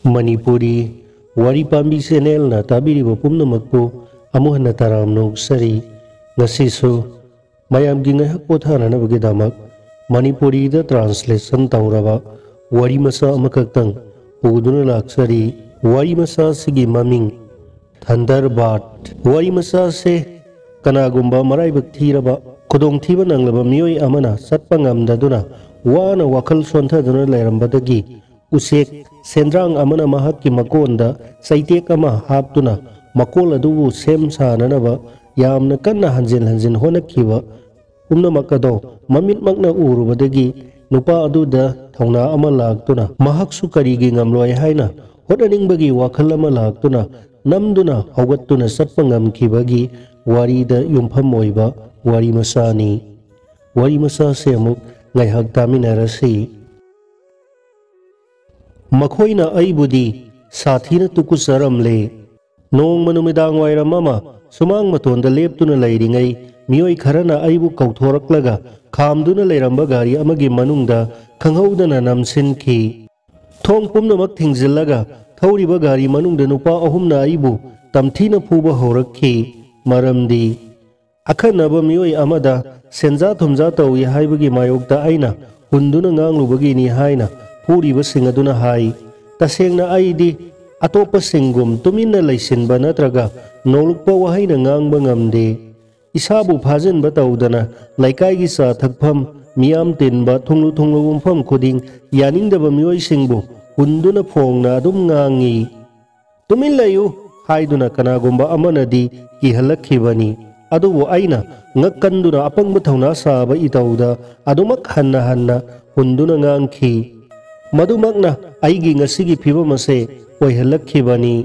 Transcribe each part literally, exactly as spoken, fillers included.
ꯃꯅꯤꯄꯨꯔꯤ ꯋꯥꯔꯤ ꯄꯥꯝꯕꯤ ꯆꯦꯅꯦꯜꯅ ꯇꯥꯕꯤꯔꯤꯕ ꯄꯨꯝꯅꯃꯛꯄꯨ ꯑꯃꯨꯛ ꯍꯟꯅ ꯇꯔꯥꯝꯅ ꯑꯣꯛꯆꯔꯤ꯫ ꯉꯁꯤꯁꯨ ꯃꯌꯥꯝꯒꯤ ꯉꯥꯏꯍꯥꯛ ꯄꯣꯊꯥꯅꯅꯕꯒꯤꯗꯃꯛ ꯃꯅꯤꯄꯨꯔꯤꯗ ꯇ꯭ꯔꯥꯟꯁꯂꯦꯁꯟ ꯇꯧꯔꯕ ꯋꯥꯔꯤ ꯃꯆꯥ ꯑꯃꯈꯛꯇꯪ ꯄꯨꯗꯨꯅ ꯂꯥꯛꯆꯔꯤ꯫ ꯋꯥꯔꯤ ꯃꯆꯥ ꯑꯁꯤꯒꯤ ꯃꯃꯤꯡ ꯊꯟꯗꯔ ꯕꯥꯔꯠ꯫ ꯋꯥꯔꯤ ꯃꯆꯥ ꯑꯁꯤ ꯀꯅꯥꯒꯨꯝꯕ ꯃꯔꯥꯏꯕꯛ ꯊꯤꯔꯕ, ꯈꯨꯗꯣꯡꯊꯤꯕ ꯅꯪꯂꯕ ꯃꯤꯑꯣꯏ ꯑꯃꯅ ꯆꯠꯄ ꯉꯝꯗꯗꯨꯅ ꯋꯥꯅ ꯋꯥꯈꯜ ꯁꯣꯟꯊꯗꯨꯅ ꯂꯩꯔꯝꯕꯗꯒꯤ ꯎꯆꯦꯛ ꯁꯦꯟꯗ꯭ꯔꯥꯡ ꯑꯃꯅ ꯃꯍꯥꯛꯀꯤ ꯃꯀꯣꯟꯗ ꯆꯩꯇꯦꯛ ꯑꯃ ꯍꯥꯞꯇꯨꯅ ꯃꯀꯣꯜ ꯑꯗꯨꯕꯨ ꯁꯦꯝ ꯁꯥꯅꯅꯕ ꯌꯥꯝꯅ ꯀꯟꯅ ꯍꯟꯖꯤꯟ ꯍꯟꯖꯤꯟ ꯍꯣꯠꯅꯈꯤꯕ ꯄꯨꯝꯅꯃꯛ ꯑꯗꯣ ꯃꯃꯤꯠꯃꯛꯅ ꯎꯔꯨꯕꯗꯒꯤ ꯅꯨꯄꯥ ꯑꯗꯨꯗ ꯊꯧꯅꯥ ꯑꯃ ꯂꯥꯛꯇꯨꯅ ꯃꯍꯥꯛꯁꯨ ꯀꯔꯤꯒꯤ ꯉꯝꯂꯣꯏ ꯍꯥꯏꯅ ꯍꯣꯠꯅꯅꯤꯡꯕꯒꯤ ꯋꯥꯈꯜ ꯑꯃ ꯂꯥꯛꯇꯨꯅ ꯅꯝꯗꯨꯅ ꯍꯧꯒꯠꯇꯨꯅ ꯆꯠꯄ ꯉꯝꯈꯤꯕꯒꯤ ꯋꯥꯔꯤꯗ ꯌꯨꯝꯐꯝ ꯑꯣꯏꯕ ꯋꯥꯔꯤ ꯃꯆꯥꯅꯤ꯫ ꯋꯥꯔꯤ ꯃꯆꯥꯁꯦ ꯑꯃꯨꯛ ꯉꯥꯏꯍꯥꯛ ꯇꯥꯃꯤꯟꯅꯔꯁꯤ꯫ ꯃꯈꯣꯏꯅ ꯑꯩꯕꯨꯗꯤ ꯁꯥꯊꯤꯅ ꯇꯨꯀꯨꯠꯆꯔꯝꯂꯦ꯫ ꯅꯣꯡꯃ ꯅꯨꯃꯤꯗꯥꯡ ꯋꯥꯏꯔꯝ ꯑꯃ ꯁꯨꯃꯥꯡ ꯃꯇꯣꯟꯗ ꯂꯦꯞꯇꯨꯅ ꯂꯩꯔꯤꯉꯩ ꯃꯤꯑꯣꯏ ꯈꯔꯅ ꯑꯩꯕꯨ ꯀꯧꯊꯣꯔꯛꯂꯒ ꯈꯥꯝꯗꯨꯅ ꯂꯩꯔꯝꯕ ꯒꯥꯔꯤ ꯑꯃꯒꯤ ꯃꯅꯨꯡꯗ ꯈꯪꯍꯧꯗꯅ ꯅꯝꯁꯤꯟꯈꯤ꯫ ꯊꯣꯡ ꯄꯨꯝꯅꯃꯛ ꯊꯤꯡꯖꯤꯜꯂꯒ ꯊꯧꯔꯤꯕ ꯒꯥꯔꯤ ꯃꯅꯨꯡꯗ ꯅꯨꯄꯥ ꯑꯍꯨꯝꯅ ꯑꯩꯕꯨ ꯇꯝꯊꯤꯅ ꯐꯨꯕ ꯍꯧꯔꯛꯈꯤ꯫ ꯃꯔꯝꯗꯤ ꯑꯈꯟꯅꯕ ꯃꯤꯑꯣꯏ ꯑꯃꯗ ꯁꯦꯟꯖꯥ ꯊꯨꯝꯖꯥ ꯇꯧꯏ ꯍꯥꯏꯕꯒꯤ ꯃꯥꯌꯣꯛꯇ ꯑꯩꯅ ꯍꯨꯟꯗꯨꯅ ꯉꯥꯡꯂꯨꯕꯒꯤꯅꯤ ꯍꯥꯏꯅ ꯐꯨꯔꯤꯕꯁꯤꯡ ꯑꯗꯨꯅ ꯍꯥꯏ꯫ ꯇꯁꯦꯡꯅ ꯑꯩꯗꯤ ꯑꯇꯣꯞꯄꯁꯤꯡꯒꯨꯝ ꯇꯨꯃꯤꯟꯅ ꯂꯩꯁꯤꯟꯕ ꯅꯠꯇ꯭ꯔꯒ ꯅꯣꯂꯨꯛꯄ ꯋꯥꯍꯩꯅ ꯉꯥꯡꯕ ꯉꯝꯗꯦ꯫ ꯏꯁꯥꯕꯨ ꯐꯥꯖꯤꯟꯕ ꯇꯧꯗꯅ ꯂꯩꯀꯥꯏꯒꯤ ꯆꯥ ꯊꯛꯐꯝ, ꯃꯤꯌꯥꯝ ꯇꯤꯟꯕ, ꯊꯨꯡꯂꯨ ꯊꯨꯡꯂꯨ ꯃꯐꯝ ꯈꯨꯗꯤꯡ ꯌꯥꯅꯤꯡꯗꯕ ꯃꯤꯑꯣꯏꯁꯤꯡꯕꯨ ꯍꯨꯟꯗꯨꯅ ꯐꯣꯡꯅ ꯑꯗꯨꯝ ꯉꯥꯡꯉꯤ꯫ "ꯇꯨꯃꯤꯟ ꯂꯩꯌꯨ" ꯍꯥꯏꯗꯨꯅ ꯀꯅꯥꯒꯨꯝꯕ ꯑꯃꯅꯗꯤ ꯀꯤꯍꯜꯂꯛꯈꯤꯕꯅꯤ꯫ ꯑꯗꯨꯕꯨ ꯑꯩꯅ ꯉꯛꯀꯟꯗꯨꯅ ꯑꯄꯪꯕ ꯊꯧꯅꯥ ꯁꯥꯕ ꯏꯇꯧꯗ ꯑꯗꯨꯃꯛ ꯍꯟꯅ ꯍꯟꯅ ꯍꯨꯟꯗꯨꯅ ꯉꯥꯡꯈꯤ꯫ ꯃꯗꯨꯃꯛꯅ ꯑꯩꯒꯤ ꯉꯁꯤꯒꯤ ꯐꯤꯕꯝ ꯑꯁꯦ ꯑꯣꯏꯍꯜꯂꯛꯈꯤꯕꯅꯤ꯫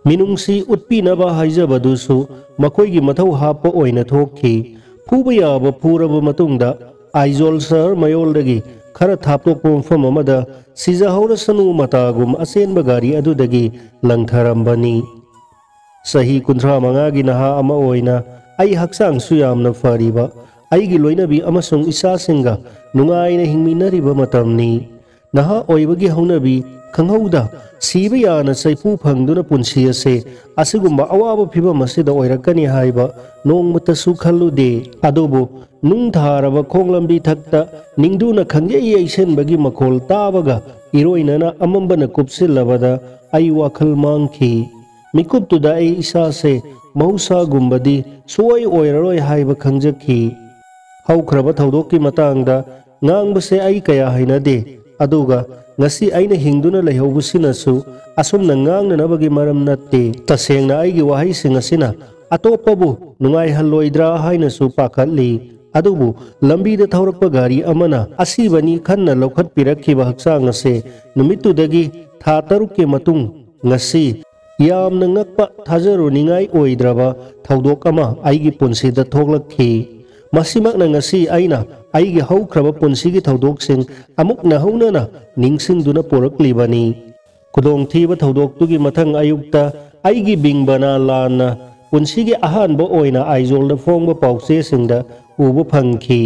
ꯃꯤꯅꯨꯡꯁꯤ ꯎꯠꯄꯤꯅꯕ ꯍꯥꯏꯖꯕꯗꯨꯁꯨ ꯃꯈꯣꯏꯒꯤ ꯃꯊꯧ ꯍꯥꯞꯄ ꯑꯣꯏꯅ ꯊꯣꯛꯈꯤ꯫ ꯐꯨꯕ ꯌꯥꯕ ꯐꯨꯔꯕ ꯃꯇꯨꯡꯗ ꯑꯥꯏꯖꯣꯜ ꯁꯍꯔ ꯃꯌꯣꯜꯗꯒꯤ ꯈꯔ ꯊꯥꯞꯇꯣꯛꯄ ꯃꯐꯝ ꯑꯃꯗ ꯁꯤꯖꯍꯧꯔꯁꯅꯨ ꯃꯇꯥꯒꯨꯝ ꯑꯆꯦꯟꯕ ꯒꯥꯔꯤ ꯑꯗꯨꯗꯒꯤ ꯂꯪꯊꯔꯝꯕꯅꯤ꯫ ꯆꯍꯤ ꯀꯨꯟꯊ꯭ꯔꯥ ꯃꯉꯥꯒꯤ ꯅꯍꯥ ꯑꯃ ꯑꯣꯏꯅ ꯑꯩ ꯍꯛꯆꯥꯡꯁꯨ ꯌꯥꯝꯅ ꯐꯔꯤꯕ, ꯑꯩꯒꯤ ꯂꯣꯏꯅꯕꯤ ꯑꯃꯁꯨꯡ ꯏꯆꯥꯁꯤꯡꯒ ꯅꯨꯡꯉꯥꯏꯅ ꯍꯤꯡꯃꯤꯟꯅꯔꯤꯕ ꯃꯇꯝꯅꯤ꯫ ꯅꯍꯥ ꯑꯣꯏꯕꯒꯤ ꯍꯧꯅꯕꯤ ꯈꯪꯍꯧꯗ ꯁꯤꯕ ꯌꯥꯅ ꯆꯩꯐꯨ ꯐꯪꯗꯨꯅ ꯄꯨꯟꯁꯤ ꯑꯁꯦ ꯑꯁꯤꯒꯨꯝꯕ ꯑꯋꯥꯕ ꯐꯤꯚꯝ ꯑꯁꯤꯗ ꯑꯣꯏꯔꯛꯀꯅꯤ ꯍꯥꯏꯕ ꯅꯣꯡꯃꯇꯁꯨ ꯈꯜꯂꯨꯗꯦ꯫ ꯑꯗꯨꯕꯨ ꯅꯨꯡ ꯊꯥꯔꯕ ꯈꯣꯡꯂꯝꯕꯤ ꯊꯛꯇ ꯅꯤꯡꯗꯨꯅ ꯈꯪꯌꯩ ꯌꯩꯁꯤꯟꯕꯒꯤ ꯃꯈꯣꯜ ꯇꯥꯕꯒ ꯏꯔꯣꯏꯅꯅ ꯑꯃꯝꯕꯅ ꯀꯨꯞꯁꯤꯜꯂꯕꯗ ꯑꯩ ꯋꯥꯈꯜ ꯃꯥꯡꯈꯤ꯫ ꯃꯤꯀꯨꯞꯇꯨꯗ ꯑꯩ ꯏꯁꯥꯁꯦ ꯃꯍꯧꯁꯥꯒꯨꯝꯕꯗꯤ ꯁꯨꯡꯑꯣꯏ ꯑꯣꯏꯔꯔꯣꯏ ꯍꯥꯏꯕ ꯈꯪꯖꯈꯤ꯫ ꯍꯧꯈ꯭ꯔꯕ ꯊꯧꯗꯣꯛꯀꯤ ꯃꯇꯥꯡꯗ ꯉꯥꯡꯕꯁꯦ ꯑꯩ ꯀꯌꯥ ꯍꯩꯅꯗꯦ, ꯑꯗꯨꯒ ꯉꯁꯤ ꯑꯩꯅ ꯍꯤꯡꯗꯨꯅ ꯂꯩꯍꯧꯕꯁꯤꯅꯁꯨ ꯑꯁꯨꯝꯅ ꯉꯥꯡꯅꯅꯕꯒꯤ ꯃꯔꯝ ꯅꯠꯇꯦ꯫ ꯇꯁꯦꯡꯅ ꯑꯩꯒꯤ ꯋꯥꯍꯩꯁꯤꯡ ꯑꯁꯤꯅ ꯑꯇꯣꯞꯄꯕꯨ ꯅꯨꯡꯉꯥꯏꯍꯜꯂꯣꯏꯗ꯭ꯔꯥ ꯍꯥꯏꯅꯁꯨ ꯄꯥꯈꯠꯂꯤ꯫ ꯑꯗꯨꯕꯨ ꯂꯝꯕꯤꯗ ꯊꯧꯔꯛꯄ ꯒꯥꯔꯤ ꯑꯃꯅ ꯑꯁꯤꯕꯅꯤ ꯈꯟꯅ ꯂꯧꯈꯠꯄꯤꯔꯛꯈꯤꯕ ꯍꯛꯆꯥꯡ ꯑꯁꯦ ꯅꯨꯃꯤꯠꯇꯨꯗꯒꯤ ꯊꯥ ꯇꯔꯨꯛꯀꯤ ꯃꯇꯨꯡ ꯉꯁꯤ ꯌꯥꯝꯅ ꯉꯛꯄ, ꯊꯥꯖꯔꯨꯅꯤꯡꯉꯥꯏ ꯑꯣꯏꯗ꯭ꯔꯕ ꯊꯧꯗꯣꯛ ꯑꯃ ꯑꯩꯒꯤ ꯄꯨꯟꯁꯤꯗ ꯊꯣꯛꯂꯛꯈꯤ꯫ ꯃꯁꯤꯃꯛꯅ ꯉꯁꯤ ꯑꯩꯅ ꯑꯩꯒꯤ ꯍꯧꯈ꯭ꯔꯕ ꯄꯨꯟꯁꯤꯒꯤ ꯊꯧꯗꯣꯛꯁꯤꯡ ꯑꯃꯨꯛ ꯅꯧꯍꯧꯅꯅ ꯅꯤꯡꯁꯤꯡꯗꯨꯅ ꯄꯣꯔꯛꯂꯤꯕꯅꯤ꯫ ꯈꯨꯗꯣꯡꯊꯤꯕ ꯊꯧꯗꯣꯛꯇꯨꯒꯤ ꯃꯊꯪ ꯑꯌꯨꯛꯇ ꯑꯩꯒꯤ ꯕꯤꯡꯕꯅꯥ ꯂꯥꯟꯅ ꯄꯨꯟꯁꯤꯒꯤ ꯑꯍꯥꯟꯕ ꯑꯣꯏꯅ ꯑꯥꯏꯖꯣꯜꯗ ꯐꯣꯡꯕ ꯄꯥꯎꯆꯦꯁꯤꯡꯗ ꯎꯕ ꯐꯪꯈꯤ꯫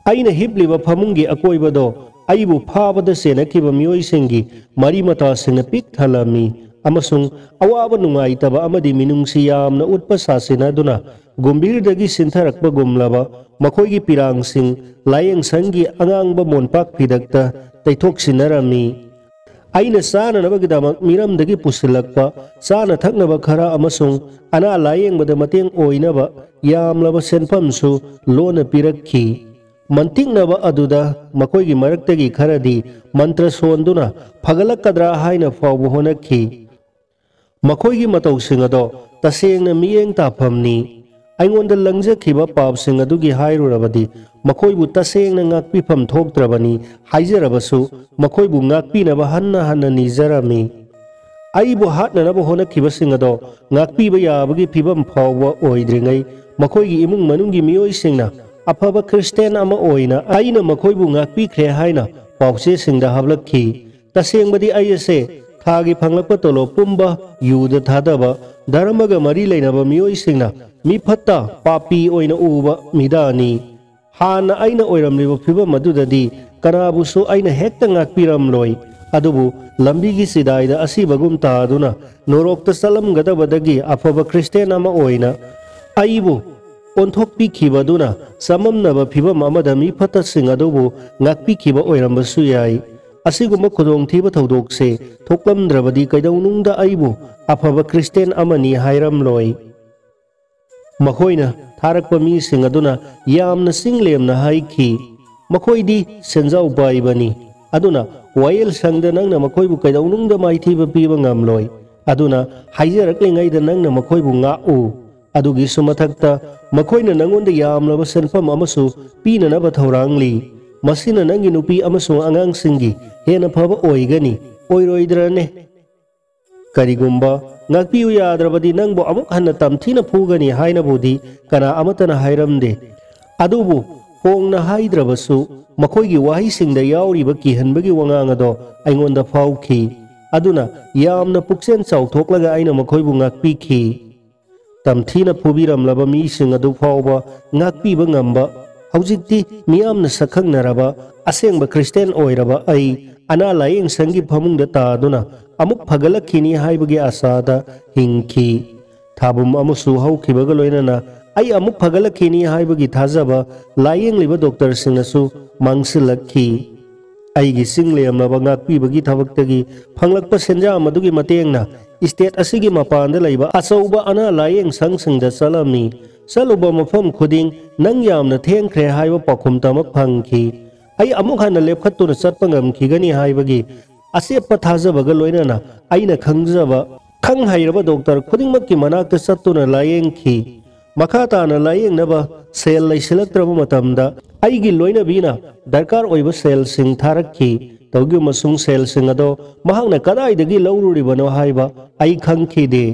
ꯑꯩꯅ ꯍꯤꯞꯂꯤꯕ ꯐꯃꯨꯡꯒꯤ ꯑꯀꯣꯏꯕꯗꯣ ꯑꯩꯕꯨ ꯐꯥꯕꯗ ꯆꯦꯟꯅꯈꯤꯕ ꯃꯤꯑꯣꯏꯁꯤꯡꯒꯤ ꯃꯔꯤ ꯃꯇꯥꯁꯤꯡꯅ ꯄꯤꯛ ꯊꯜꯂꯝꯃꯤ, ꯑꯃꯁꯨꯡ ꯑꯋꯥꯕ ꯅꯨꯡꯉꯥꯏꯇꯕ ꯑꯃꯗꯤ ꯃꯤꯅꯨꯡꯁꯤ ꯌꯥꯝꯅ ꯎꯠꯄ ꯁꯥꯁꯤꯟꯅꯗꯨꯅ ꯒꯨꯝꯚꯤꯔꯗꯒꯤ ꯁꯤꯟꯊꯔꯛꯄꯒꯨꯝꯂꯕ ꯃꯈꯣꯏꯒꯤ ꯄꯤꯔꯥꯡꯁꯤꯡ ꯂꯥꯏꯌꯦꯡꯁꯪꯒꯤ ꯑꯉꯥꯡꯕ ꯃꯣꯟꯄꯥꯛ ꯐꯤꯗꯛꯇ ꯇꯩꯊꯣꯛꯁꯤꯟꯅꯔꯝꯃꯤ꯫ ꯑꯩꯅ ꯆꯥꯅꯅꯕꯒꯤꯗꯃꯛ ꯃꯤꯔꯝꯗꯒꯤ ꯄꯨꯁꯤꯜꯂꯛꯄ ꯆꯥꯅ ꯊꯛꯅꯕ ꯈꯔ ꯑꯃꯁꯨꯡ ꯑꯅꯥ ꯂꯥꯌꯦꯡꯕꯗ ꯃꯇꯦꯡ ꯑꯣꯏꯅꯕ ꯌꯥꯝꯂꯕ ꯁꯦꯟꯐꯝꯁꯨ ꯂꯣꯟꯅ ꯄꯤꯔꯛꯈꯤ꯫ ꯃꯟꯇꯤꯛꯅꯕ ꯑꯗꯨꯗ ꯃꯈꯣꯏꯒꯤ ꯃꯔꯛꯇꯒꯤ ꯈꯔꯗꯤ ꯃꯟꯇ꯭ꯔ ꯁꯣꯟꯗꯨꯅ ꯐꯒꯠꯂꯛꯀꯗ꯭ꯔꯥ ꯍꯥꯏꯅ ꯐꯥꯎꯕ ꯍꯣꯠꯅꯈꯤ꯫ ꯃꯈꯣꯏꯒꯤ ꯃꯇꯧꯁꯤꯡ ꯑꯗꯣ ꯇꯁꯦꯡꯅ ꯃꯤꯠꯌꯦꯡ ꯇꯥꯐꯝꯅꯤ꯫ ꯑꯩꯉꯣꯟꯗ ꯂꯪꯖꯈꯤꯕ ꯄꯥꯞꯁꯤꯡ ꯑꯗꯨꯒꯤ ꯍꯥꯏꯔꯨꯔꯕꯗꯤ, ꯃꯈꯣꯏꯕꯨ ꯇꯁꯦꯡꯅ ꯉꯥꯛꯄꯤꯐꯝ ꯊꯣꯛꯇ꯭ꯔꯕꯅꯤ ꯍꯥꯏꯖꯔꯕꯁꯨ, ꯃꯈꯣꯏꯕꯨ ꯉꯥꯛꯄꯤꯅꯕ ꯍꯟꯅ ꯍꯟꯅ ꯅꯤꯖꯔꯝꯃꯤ꯫ ꯑꯩꯕꯨ ꯍꯥꯠꯅꯅꯕ ꯍꯣꯠꯅꯈꯤꯕꯁꯤꯡ ꯑꯗꯣ ꯉꯥꯛꯄꯤꯕ ꯌꯥꯕꯒꯤ ꯐꯤꯚꯝ ꯐꯥꯎꯕ ꯑꯣꯏꯗ꯭ꯔꯤꯉꯩ, ꯃꯈꯣꯏꯒꯤ ꯏꯃꯨꯡ ꯃꯅꯨꯡꯒꯤ ꯃꯤꯑꯣꯏꯁꯤꯡꯅ ꯑꯐꯕ ꯈ꯭ꯔꯤꯁꯇꯤꯌꯥꯟ ꯑꯃ ꯑꯣꯏꯅ ꯑꯩꯅ ꯃꯈꯣꯏꯕꯨ ꯉꯥꯛꯄꯤꯈ꯭ꯔꯦ ꯍꯥꯏꯅ ꯄꯥꯎꯆꯦꯁꯤꯡꯗ ꯍꯥꯞꯂꯛꯈꯤ꯫ ꯇꯁꯦꯡꯕꯗꯤ ꯑꯩ ꯑꯁꯦ ꯊꯥꯒꯤ ꯐꯪꯂꯛꯄ ꯇꯣꯂꯣꯞ ꯄꯨꯝꯕ ꯌꯨꯗ ꯊꯥꯗꯕ, ꯙꯔꯃꯒ ꯃꯔꯤ ꯂꯩꯅꯕ ꯃꯤꯑꯣꯏꯁꯤꯡꯅ ꯃꯤ ꯐꯠꯇ ꯄꯥꯄꯤ ꯑꯣꯏꯅ ꯎꯕ ꯃꯤꯗꯥꯅꯤ꯫ ꯍꯥꯟꯅ ꯑꯩꯅ ꯑꯣꯏꯔꯝꯂꯤꯕ ꯐꯤꯚꯝ ꯑꯗꯨꯗꯗꯤ ꯀꯅꯥꯕꯨꯁꯨ ꯑꯩꯅ ꯍꯦꯛꯇ ꯉꯥꯛꯄꯤꯔꯝꯂꯣꯏ꯫ ꯑꯗꯨꯕꯨ ꯂꯝꯕꯤꯒꯤ ꯆꯤꯗꯥꯏꯗ ꯑꯁꯤꯕꯒꯨꯝ ꯇꯥꯗꯨꯅ ꯅꯣꯔꯣꯛꯇ ꯆꯠꯂꯝꯒꯗꯕꯗꯒꯤ ꯑꯐꯕ ꯈ꯭ꯔꯤꯁꯇꯤꯌꯥꯟ ꯑꯃ ꯑꯣꯏꯅ ꯑꯩꯕꯨ ꯑꯣꯟꯊꯣꯛꯄꯤꯈꯤꯕꯗꯨꯅ ꯆꯃꯝꯅꯕ ꯐꯤꯚꯝ ꯑꯃꯗ ꯃꯤ ꯐꯠꯇꯁꯤꯡ ꯑꯗꯨꯕꯨ ꯉꯥꯛꯄꯤꯈꯤꯕ ꯑꯣꯏꯔꯝꯕꯁꯨ ꯌꯥꯏ꯫ ꯑꯁꯤꯒꯨꯝꯕ ꯈꯨꯗꯣꯡꯊꯤꯕ ꯊꯧꯗꯣꯛꯁꯦ ꯊꯣꯛꯂꯝꯗ꯭ꯔꯕꯗꯤ ꯀꯩꯗꯧꯅꯨꯡꯗ ꯑꯩꯕꯨ ꯑꯐꯕ ꯈ꯭ꯔꯤꯁꯇꯤꯌꯥꯟ ꯑꯃꯅꯤ ꯍꯥꯏꯔꯝꯂꯣꯏ꯫ ꯃꯈꯣꯏꯅ ꯊꯥꯔꯛꯄ ꯃꯤꯁꯤꯡ ꯑꯗꯨꯅ ꯌꯥꯝꯅ ꯆꯤꯡꯂꯦꯝꯅ ꯍꯥꯏꯈꯤ, "ꯃꯈꯣꯏꯗꯤ ꯁꯦꯟꯖꯥꯎ ꯄꯥꯏꯕꯅꯤ, ꯑꯗꯨꯅ ꯋꯥꯌꯦꯜ ꯁꯪꯗ ꯅꯪꯅ ꯃꯈꯣꯏꯕꯨ ꯀꯩꯗꯧꯅꯨꯡꯗ ꯃꯥꯏꯊꯤꯕ ꯄꯤꯕ ꯉꯝꯂꯣꯏ꯫ ꯑꯗꯨꯅ ꯍꯥꯏꯖꯔꯛꯂꯤꯉꯩꯗ ꯅꯪꯅ ꯃꯈꯣꯏꯕꯨ ꯉꯥꯛꯎ꯫ ꯑꯗꯨꯒꯤꯁꯨ ꯃꯊꯛꯇ ꯃꯈꯣꯏꯅ ꯅꯪꯉꯣꯟꯗ ꯌꯥꯝꯂꯕ ꯁꯦꯟꯐꯝ ꯑꯃꯁꯨ ꯄꯤꯅꯅꯕ ꯊꯧꯔꯥꯡꯂꯤ꯫ ꯃꯁꯤꯅ ꯅꯪꯒꯤ ꯅꯨꯄꯤ ꯑꯃꯁꯨꯡ ꯑꯉꯥꯡꯁꯤꯡꯒꯤ ꯍꯦꯟꯅ ꯐꯕ ꯑꯣꯏꯒꯅꯤ, ꯑꯣꯏꯔꯣꯏꯗ꯭ꯔꯅꯦ? ꯀꯔꯤꯒꯨꯝꯕ ꯉꯥꯛꯄꯤꯌꯨ ꯌꯥꯗ꯭ꯔꯕꯗꯤ ꯅꯪꯕꯨ ꯑꯃꯨꯛ ꯍꯟꯅ ꯇꯝꯊꯤꯅ ꯐꯨꯒꯅꯤ" ꯍꯥꯏꯅꯕꯨꯗꯤ ꯀꯅꯥ ꯑꯃꯠꯇꯅ ꯍꯥꯏꯔꯝꯗꯦ꯫ ꯑꯗꯨꯕꯨ ꯐꯣꯡꯅ ꯍꯥꯏꯗ꯭ꯔꯕꯁꯨ ꯃꯈꯣꯏꯒꯤ ꯋꯥꯍꯩꯁꯤꯡꯗ ꯌꯥꯎꯔꯤꯕ ꯀꯤꯍꯟꯕꯒꯤ ꯋꯥꯉꯥꯡ ꯑꯗꯣ ꯑꯩꯉꯣꯟꯗ ꯐꯥꯎꯈꯤ꯫ ꯑꯗꯨꯅ ꯌꯥꯝꯅ ꯄꯨꯛꯆꯦꯜ ꯆꯥꯎꯊꯣꯛꯂꯒ ꯑꯩꯅ ꯃꯈꯣꯏꯕꯨ ꯉꯥꯛꯄꯤꯈꯤ꯫ ꯇꯝꯊꯤꯅ ꯐꯨꯕꯤꯔꯝꯂꯕ ꯃꯤꯁꯤꯡ ꯑꯗꯨ ꯐꯥꯎꯕ ꯉꯥꯛꯄꯤꯕ ꯉꯝꯕ ꯍꯧꯖꯤꯛꯇꯤ ꯃꯤꯌꯥꯝꯅ ꯁꯛꯈꯪꯅꯔꯕ ꯑꯁꯦꯡꯕ ꯈ꯭ꯔꯤꯁꯇꯤꯌꯥꯟ ꯑꯣꯏꯔꯕ ꯑꯩ ꯑꯅꯥ ꯂꯥꯌꯦꯡ ꯁꯪꯒꯤ ꯐꯃꯨꯡꯗ ꯇꯥꯗꯨꯅ ꯑꯃꯨꯛ ꯐꯒꯠꯂꯛꯈꯤꯅꯤ ꯍꯥꯏꯕꯒꯤ ꯑꯥꯁꯥꯗ ꯍꯤꯡꯈꯤ꯫ ꯊꯥꯕꯨꯝ ꯑꯃꯁꯨ ꯍꯧꯈꯤꯕꯒ ꯂꯣꯏꯅꯅ ꯑꯩ ꯑꯃꯨꯛ ꯐꯒꯠꯂꯛꯈꯤꯅꯤ ꯍꯥꯏꯕꯒꯤ ꯊꯥꯖꯕ ꯂꯥꯌꯦꯡꯂꯤꯕ ꯗꯣꯛꯇꯔꯁꯤꯡꯅꯁꯨ ꯃꯥꯡꯁꯤꯜꯂꯛꯈꯤ꯫ ꯑꯩꯒꯤ ꯆꯤꯡ ꯂꯦꯝꯂꯕ ꯉꯥꯛꯄꯤꯕꯒꯤ ꯊꯕꯛꯇꯒꯤ ꯐꯪꯂꯛꯄ ꯁꯦꯟꯖꯥꯝ ꯑꯗꯨꯒꯤ ꯃꯇꯦꯡꯅ ꯁ꯭ꯇꯦꯠ ꯑꯁꯤꯒꯤ ꯃꯄꯥꯟꯗ ꯂꯩꯕ ꯑꯆꯧꯕ ꯑꯅꯥ ꯂꯥꯌꯦꯡ ꯁꯪꯁꯤꯡꯗ ꯆꯠꯂꯝꯃꯤ꯫ ꯆꯠꯂꯨꯕ ꯃꯐꯝ ꯈꯨꯗꯤꯡ "ꯅꯪ ꯌꯥꯝꯅ ꯊꯦꯡꯈ꯭ꯔꯦ" ꯍꯥꯏꯕ ꯄꯥꯎꯈꯨꯝ ꯇꯃꯛ ꯐꯪꯈꯤ꯫ ꯑꯩ ꯑꯃꯨꯛ ꯍꯟꯅ ꯂꯦꯞꯈꯠꯇꯨꯅ ꯆꯠꯄ ꯉꯝꯈꯤꯒꯅꯤ ꯍꯥꯏꯕꯒꯤ ꯑꯆꯦꯠꯄ ꯊꯥꯖꯕꯒ ꯂꯣꯏꯅꯅ ꯑꯩꯅ ꯈꯪꯖꯕ ꯈꯪ ꯍꯩꯔꯕ ꯗꯣꯛꯇꯔ ꯈꯨꯗꯤꯡꯃꯛꯀꯤ ꯃꯅꯥꯛꯇ ꯆꯠꯇꯨꯅ ꯂꯥꯌꯦꯡꯈꯤ꯫ ꯃꯈꯥ ꯇꯥꯅ ꯂꯥꯌꯦꯡꯅꯕ ꯁꯦꯜ ꯂꯩꯁꯤꯜꯂꯛꯇ꯭ꯔꯕ ꯃꯇꯝꯗ ꯑꯩꯒꯤ ꯂꯣꯏꯅꯕꯤꯅ ꯗꯔꯀꯥꯔ ꯑꯣꯏꯕ ꯁꯦꯜꯁꯤꯡ ꯊꯥꯔꯛꯈꯤ꯫ ꯇꯧꯒꯤꯕ ꯑꯃꯁꯨꯡ ꯁꯦꯜꯁꯤꯡ ꯑꯗꯣ ꯃꯍꯥꯛꯅ ꯀꯗꯥꯏꯗꯒꯤ ꯂꯧꯔꯨꯔꯤꯕꯅꯣ ꯍꯥꯏꯕ ꯑꯩ ꯈꯪꯈꯤꯗꯦ꯫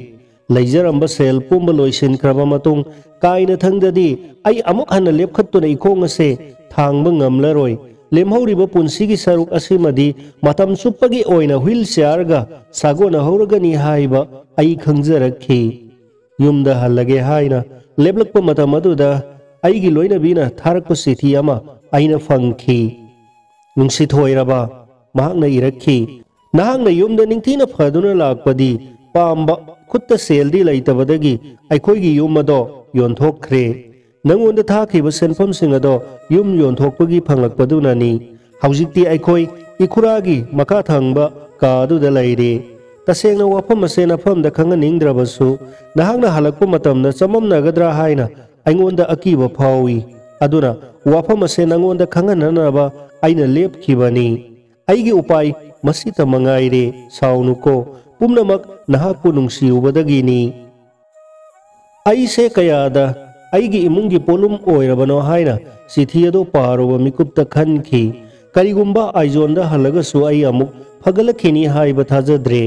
ꯂꯩꯖꯔꯝꯕ ꯁꯦꯜ ꯄꯨꯝꯕ ꯂꯣꯏꯁꯤꯟꯈ꯭ꯔꯕ ꯃꯇꯨꯡ ꯀꯥꯏꯅꯊꯪꯗꯗꯤ ꯑꯩ ꯑꯃꯨꯛ ꯍꯟꯅ ꯂꯦꯞꯈꯠꯇꯨꯅ ꯏꯈꯣꯡ ꯑꯁꯦ ꯊꯥꯡꯕ ꯉꯝꯂꯔꯣꯏ꯫ ꯂꯦꯝꯍꯧꯔꯤꯕ ꯄꯨꯟꯁꯤꯒꯤ ꯁꯔꯨꯛ ꯑꯁꯤꯃꯗꯤ ꯃꯇꯝ ꯆꯨꯞꯄꯒꯤ ꯑꯣꯏꯅ ꯍ꯭ꯋꯤꯜ ꯆꯤꯌꯥꯔꯒ ꯁꯥꯒꯣꯟꯅꯍꯧꯔꯒꯅꯤ ꯍꯥꯏꯕ ꯑꯩ ꯈꯪꯖꯔꯛꯈꯤ꯫ ꯌꯨꯝꯗ ꯍꯜꯂꯒꯦ ꯍꯥꯏꯅ ꯂꯦꯞꯂꯛꯄ ꯃꯇꯝ ꯑꯗꯨꯗ ꯑꯩꯒꯤ ꯂꯣꯏꯅꯕꯤꯅ ꯊꯥꯔꯛꯄ ꯆꯤꯊꯤ ꯑꯃ ꯑꯩꯅ ꯐꯪꯈꯤ꯫ "ꯅꯨꯡꯁꯤꯊꯣꯏꯔꯕ, ꯃꯍꯥꯛꯅ ꯏꯔꯛꯈꯤ, "ꯅꯍꯥꯛꯅ ꯌꯨꯝꯗ ꯅꯤꯡꯊꯤꯅ ꯐꯗꯨꯅ ꯂꯥꯛꯄꯗꯤ ꯄꯥꯝꯕ, ꯈꯨꯠꯇ ꯁꯦꯜꯗꯤ ꯂꯩꯇꯕꯗꯒꯤ ꯑꯩꯈꯣꯏꯒꯤ ꯌꯨꯝ ꯑꯗꯣ ꯌꯣꯟꯊꯣꯛꯈ꯭ꯔꯦ꯫ ꯅꯪꯉꯣꯟꯗ ꯊꯥꯈꯤꯕ ꯁꯦꯟꯐꯝꯁꯤꯡ ꯑꯗꯣ ꯌꯨꯝ ꯌꯣꯟꯊꯣꯛꯄꯒꯤ ꯐꯪꯂꯛꯄꯗꯨꯅꯅꯤ꯫ ꯍꯧꯖꯤꯛꯇꯤ ꯑꯩꯈꯣꯏ ꯏꯈꯨꯔꯥꯒꯤ ꯃꯈꯥ ꯊꯪꯕ ꯀꯥ ꯑꯗꯨꯗ ꯂꯩꯔꯦ꯫ ꯇꯁꯦꯡꯅ ꯋꯥꯐꯝ ꯑꯁꯦ ꯅꯐꯝꯗ ꯈꯪꯍꯟꯅꯤꯡꯗ꯭ꯔꯕꯁꯨ, ꯅꯍꯥꯛꯅ ꯍꯜꯂꯛꯄ ꯃꯇꯝꯗ ꯆꯃꯝꯅꯒꯗ꯭ꯔꯥ ꯍꯥꯏꯅ ꯑꯩꯉꯣꯟꯗ ꯑꯀꯤꯕ ꯐꯥꯎꯏ꯫ ꯑꯗꯨꯅ ꯋꯥꯐꯝ ꯑꯁꯦ ꯅꯪꯉꯣꯟꯗ ꯈꯪꯍꯟꯅꯅꯕ ꯑꯩꯅ ꯂꯦꯞꯈꯤꯕꯅꯤ꯫ ꯑꯩꯒꯤ ꯎꯄꯥꯏ ꯃꯁꯤꯇ ꯃꯉꯥꯏꯔꯦ꯫ ꯁꯥꯎꯅꯨꯀꯣ, ꯄꯨꯝꯅꯃꯛ ꯅꯍꯥꯛꯄꯨ ꯅꯨꯡꯁꯤꯔꯨꯕꯗꯒꯤꯅꯤ꯫" ꯑꯩꯁꯦ ꯀꯌꯥꯗ ꯑꯩꯒꯤ ꯏꯃꯨꯡꯒꯤ ꯄꯣꯠꯂꯨꯝ ꯑꯣꯏꯔꯕꯅꯣ ꯍꯥꯏꯅ ꯆꯤꯊꯤ ꯑꯗꯨ ꯄꯥꯔꯨꯕ ꯃꯤꯀꯨꯞꯇ ꯈꯟꯈꯤ꯫ ꯀꯔꯤꯒꯨꯝꯕ ꯑꯥꯏꯖꯣꯜꯗ ꯍꯜꯂꯒꯁꯨ ꯑꯩ ꯑꯃꯨꯛ ꯐꯒꯠꯂꯛꯈꯤꯅꯤ ꯍꯥꯏꯕ ꯊꯥꯖꯗ꯭ꯔꯦ꯫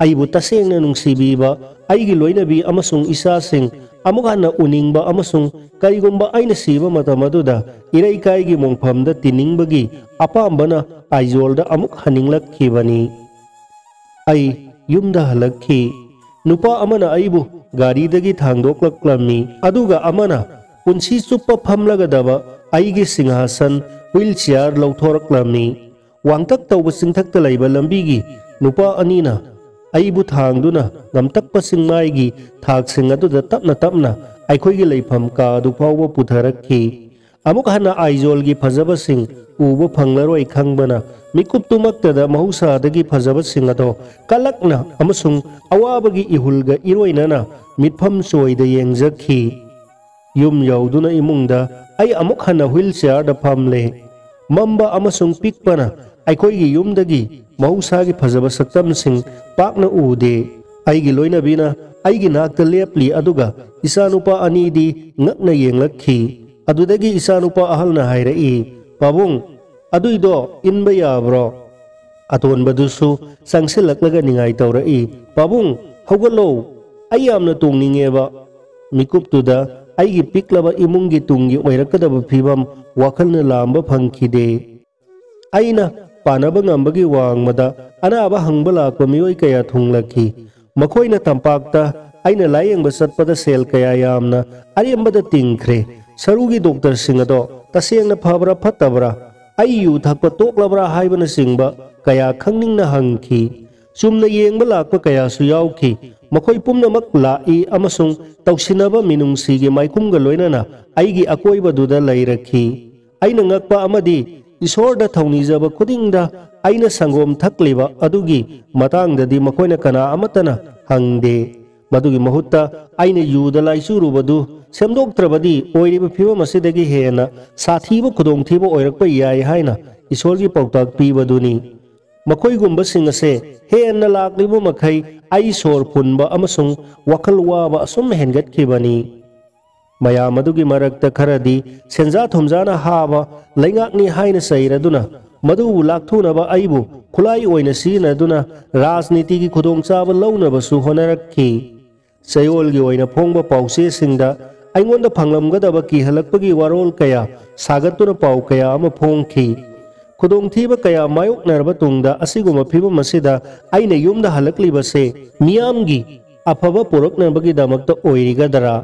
ꯑꯩꯕꯨ ꯇꯁꯦꯡꯅ ꯅꯨꯡꯁꯤꯕꯤꯕ ꯑꯩꯒꯤ ꯂꯣꯏꯅꯕꯤ ꯑꯃꯁꯨꯡ ꯏꯆꯥꯁꯤꯡ ꯑꯃꯨꯛ ꯍꯟꯅ ꯎꯅꯤꯡꯕ ꯑꯃꯁꯨꯡ ꯀꯔꯤꯒꯨꯝꯕ ꯑꯩꯅ ꯁꯤꯕ ꯃꯇꯝ ꯑꯗꯨꯗ ꯏꯔꯩꯀꯥꯏꯒꯤ ꯃꯣꯡꯐꯝꯗ ꯇꯤꯟꯅꯤꯡꯕꯒꯤ ꯑꯄꯥꯝꯕꯅ ꯑꯥꯏꯖꯣꯜꯗ ꯑꯃꯨꯛ ꯍꯟꯅꯤꯡꯂꯛꯈꯤꯕꯅꯤ꯫ ꯑꯩ ꯌꯨꯝꯗ ꯍꯜꯂꯛꯈꯤ꯫ ꯅꯨꯄꯥ ꯑꯃꯅ ꯑꯩꯕꯨ ꯒꯥꯔꯤꯗꯒꯤ ꯊꯥꯡꯗꯣꯛꯂꯛꯂꯝꯃꯤ, ꯑꯗꯨꯒ ꯑꯃꯅ ꯄꯨꯟꯁꯤ ꯆꯨꯞꯄ ꯐꯝꯂꯒꯗꯕ ꯑꯩꯒꯤ ꯁꯤꯡꯍꯥꯁꯟ, ꯍꯨꯏꯜ ꯆꯤꯌꯥꯔ, ꯂꯧꯊꯣꯔꯛꯂꯝꯃꯤ꯫ ꯋꯥꯡꯇꯛ ꯇꯧꯕ ꯆꯤꯡꯊꯛꯇ ꯂꯩꯕ ꯂꯝꯕꯤꯒꯤ ꯅꯨꯄꯥ ꯑꯅꯤꯅ ꯑꯩꯕꯨ ꯊꯥꯡꯗꯨꯅ ꯉꯝꯇꯛꯄ ꯆꯤꯡꯃꯥꯏꯒꯤ ꯊꯥꯛꯁꯤꯡ ꯑꯗꯨꯗ ꯇꯞꯅ ꯇꯞꯅ ꯑꯩꯈꯣꯏꯒꯤ ꯂꯩꯐꯝ ꯀꯥ ꯑꯗꯨ ꯐꯥꯎꯕ ꯄꯨꯊꯔꯛꯈꯤ꯫ ꯑꯃꯨꯛ ꯍꯟꯅ ꯑꯥꯏꯖꯣꯜꯒꯤ ꯐꯖꯕꯁꯤꯡ ꯎꯕ ꯐꯪꯂꯔꯣꯏ ꯈꯪꯕꯅ ꯃꯤꯀꯨꯞꯇꯨꯃꯛꯇꯗ ꯃꯍꯧꯁꯥꯗꯒꯤ ꯐꯖꯕꯁꯤꯡ ꯑꯗꯣ ꯀꯂꯛꯅ ꯑꯃꯁꯨꯡ ꯑꯋꯥꯕꯒꯤ ꯏꯍꯨꯜꯒ ꯏꯔꯣꯏꯅꯅ ꯃꯤꯠꯐꯝ ꯆꯣꯏꯗ ꯌꯦꯡꯖꯈꯤ꯫ ꯌꯨꯝ ꯌꯧꯗꯨꯅ ꯏꯃꯨꯡꯗ ꯑꯩ ꯑꯃꯨꯛ ꯍꯟꯅ ꯍꯨꯏꯜ ꯆꯤꯌꯥꯔꯗ ꯐꯝꯂꯦ꯫ ꯃꯝꯕ ꯑꯃꯁꯨꯡ ꯄꯤꯛꯄꯅ ꯑꯩꯈꯣꯏꯒꯤ ꯌꯨꯝꯗꯒꯤ ꯃꯍꯧꯁꯥꯒꯤ ꯐꯖꯕ ꯁꯛꯇꯝꯁꯤꯡ ꯄꯥꯛꯅ ꯎꯗꯦ꯫ ꯑꯩꯒꯤ ꯂꯣꯏꯅꯕꯤꯅ ꯑꯩꯒꯤ ꯅꯥꯛꯇ ꯂꯦꯞꯂꯤ, ꯑꯗꯨꯒ ꯏꯆꯥꯅꯨꯄꯥ ꯑꯅꯤꯗꯤ ꯉꯛꯅ ꯌꯦꯡꯂꯛꯈꯤ꯫ ꯑꯗꯨꯗꯒꯤ ꯏꯆꯥꯅꯨꯄꯥ ꯑꯍꯜꯅ ꯍꯥꯏꯔꯛꯏ, "ꯄꯥꯕꯨꯡ, ꯑꯗꯨꯏꯗꯣ ꯏꯟꯕ ꯌꯥꯕ꯭ꯔꯣ?" ꯑꯇꯣꯟꯕꯗꯨꯁꯨ ꯆꯪꯁꯤꯜꯂꯛꯂꯒ ꯅꯤꯡꯉꯥꯏ ꯇꯧꯔꯛꯏ, "ꯄꯥꯕꯨꯡ, ꯍꯧꯒꯠꯂꯣ, ꯑꯩ ꯌꯥꯝꯅ ꯇꯣꯡꯅꯤꯡꯉꯦꯕ꯫" ꯃꯤꯀꯨꯞꯇꯨꯗ ꯑꯩꯒꯤ ꯄꯤꯛꯂꯕ ꯏꯃꯨꯡꯒꯤ ꯇꯨꯡꯒꯤ ꯑꯣꯏꯔꯛꯀꯗꯕ ꯐꯤꯕꯝ ꯋꯥꯈꯜꯅ ꯂꯥꯝꯕ ꯐꯪꯈꯤꯗꯦ꯫ ꯑꯩꯅ ꯄꯥꯟꯅꯕ ꯉꯝꯕꯒꯤ ꯋꯥꯡꯃꯗ ꯑꯅꯥꯕ ꯍꯪꯕ ꯂꯥꯛꯄ ꯃꯤꯑꯣꯏ ꯀꯌꯥ ꯊꯨꯡꯂꯛꯈꯤ꯫ ꯃꯈꯣꯏꯅ ꯇꯝꯄꯥꯛꯇ ꯑꯩꯅ ꯂꯥꯌꯦꯡꯕ ꯆꯠꯄꯗ ꯁꯦꯜ ꯀꯌꯥ ꯌꯥꯝꯅ ꯑꯔꯦꯝꯕꯗ ꯇꯤꯡꯈ꯭ꯔꯦ꯫ ꯁꯔꯨꯒꯤ ꯗꯣꯛꯇꯔꯁꯤꯡ ꯑꯗꯣ ꯇꯁꯦꯡꯅ ꯐꯕ꯭ꯔꯥ ꯐꯠꯇꯕ꯭ꯔꯥ? ꯑꯩ ꯌꯨ ꯊꯛꯄ ꯇꯣꯛꯂꯕ꯭ꯔꯥ ꯍꯥꯏꯕꯅꯆꯤꯡꯕ ꯀꯌꯥ ꯈꯪꯅꯤꯡꯅ ꯍꯪꯈꯤ꯫ ꯆꯨꯝꯅ ꯌꯦꯡꯕ ꯂꯥꯛꯄ ꯀꯌꯥꯁꯨ ꯌꯥꯎꯈꯤ꯫ ꯃꯈꯣꯏ ꯄꯨꯝꯅꯃꯛ ꯂꯥꯛꯏ ꯑꯃꯁꯨꯡ ꯇꯧꯁꯤꯟꯅꯕ ꯃꯤꯅꯨꯡꯁꯤꯒꯤ ꯃꯥꯏꯈꯨꯝꯒ ꯂꯣꯏꯅꯅ ꯑꯩꯒꯤ ꯑꯀꯣꯏꯕꯗꯨꯗ ꯂꯩꯔꯛꯈꯤ꯫ ꯑꯩꯅ ꯉꯛꯄ ꯑꯃꯗꯤ ꯏꯁꯣꯔꯗ ꯊꯧꯅꯤꯖꯕ ꯈꯨꯗꯤꯡꯗ ꯑꯩꯅ ꯁꯪꯒꯣꯝ ꯊꯛꯂꯤꯕ ꯑꯗꯨꯒꯤ ꯃꯇꯥꯡꯗꯗꯤ ꯃꯈꯣꯏꯅ ꯀꯅꯥ ꯑꯃꯠꯇꯅ ꯍꯪꯗꯦ꯫ ꯃꯗꯨꯒꯤ ꯃꯍꯨꯠꯇ ꯑꯩꯅ ꯌꯨꯗ ꯂꯥꯏꯆꯨꯔꯨꯕꯗꯨ ꯁꯦꯝꯗꯣꯛꯇ꯭ꯔꯕꯗꯤ ꯑꯣꯏꯔꯤꯕ ꯐꯤꯕꯝ ꯑꯁꯤꯗꯒꯤ ꯍꯦꯟꯅ ꯁꯥꯊꯤꯕ ꯈꯨꯗꯣꯡꯊꯤꯕ ꯑꯣꯏꯔꯛꯄ ꯌꯥꯏ ꯍꯥꯏꯅ ꯏꯁꯣꯔꯒꯤ ꯄꯥꯎꯇꯥꯛ ꯄꯤꯕꯗꯨꯅꯤ꯫ ꯃꯈꯣꯏꯒꯨꯝꯕꯁꯤꯡ ꯑꯁꯦ ꯍꯦꯟꯅ ꯂꯥꯛꯂꯤꯕ ꯃꯈꯩ ꯑꯩ ꯁꯣꯔ ꯐꯨꯟꯕ ꯑꯃꯁꯨꯡ ꯋꯥꯈꯜ ꯋꯥꯕ ꯑꯁꯨꯝ ꯍꯦꯟꯒꯠꯈꯤꯕꯅꯤ꯫ ꯃꯌꯥꯝ ꯑꯗꯨꯒꯤ ꯃꯔꯛꯇ ꯈꯔꯗꯤ ꯁꯦꯟꯖꯥ ꯊꯨꯝꯖꯥꯅ ꯍꯥꯕ ꯂꯩꯉꯥꯛꯅꯤ ꯍꯥꯏꯅ ꯆꯩꯔꯗꯨꯅ, ꯃꯗꯨꯕꯨ ꯂꯥꯛꯊꯨꯅꯕ ꯑꯩꯕꯨ ꯈꯨꯠꯂꯥꯏ ꯑꯣꯏꯅ ꯁꯤꯖꯤꯟꯅꯗꯨꯅ ꯔꯥꯖꯅꯤꯇꯤꯒꯤ ꯈꯨꯗꯣꯡꯆꯥꯕ ꯂꯧꯅꯕꯁꯨ ꯍꯣꯠꯅꯔꯛꯈꯤ꯫ ꯆꯌꯣꯜꯒꯤ ꯑꯣꯏꯅ ꯐꯣꯡꯕ ꯄꯥꯎꯆꯦꯁꯤꯡꯗ ꯑꯩꯉꯣꯟꯗ ꯐꯪꯂꯝꯒꯗꯕ ꯀꯤꯍꯜꯂꯛꯄꯒꯤ ꯋꯥꯔꯣꯜ ꯀꯌꯥ ꯁꯥꯒꯠꯇꯨꯅ ꯄꯥꯎ ꯀꯌꯥ ꯑꯃ ꯐꯣꯡꯈꯤ꯫ ꯈꯨꯗꯣꯡꯊꯤꯕ ꯀꯌꯥ ꯃꯥꯌꯣꯛꯅꯔꯕ ꯇꯨꯡꯗ ꯑꯁꯤꯒꯨꯝꯕ ꯐꯤꯕꯝ ꯑꯁꯤꯗ ꯑꯩꯅ ꯌꯨꯝꯗ ꯍꯜꯂꯛꯂꯤꯕꯁꯦ ꯃꯤꯌꯥꯝꯒꯤ ꯑꯐꯕ ꯄꯨꯔꯛꯅꯕꯒꯤꯗꯃꯛꯇ ꯑꯣꯏꯔꯤꯒꯗ꯭ꯔꯥ?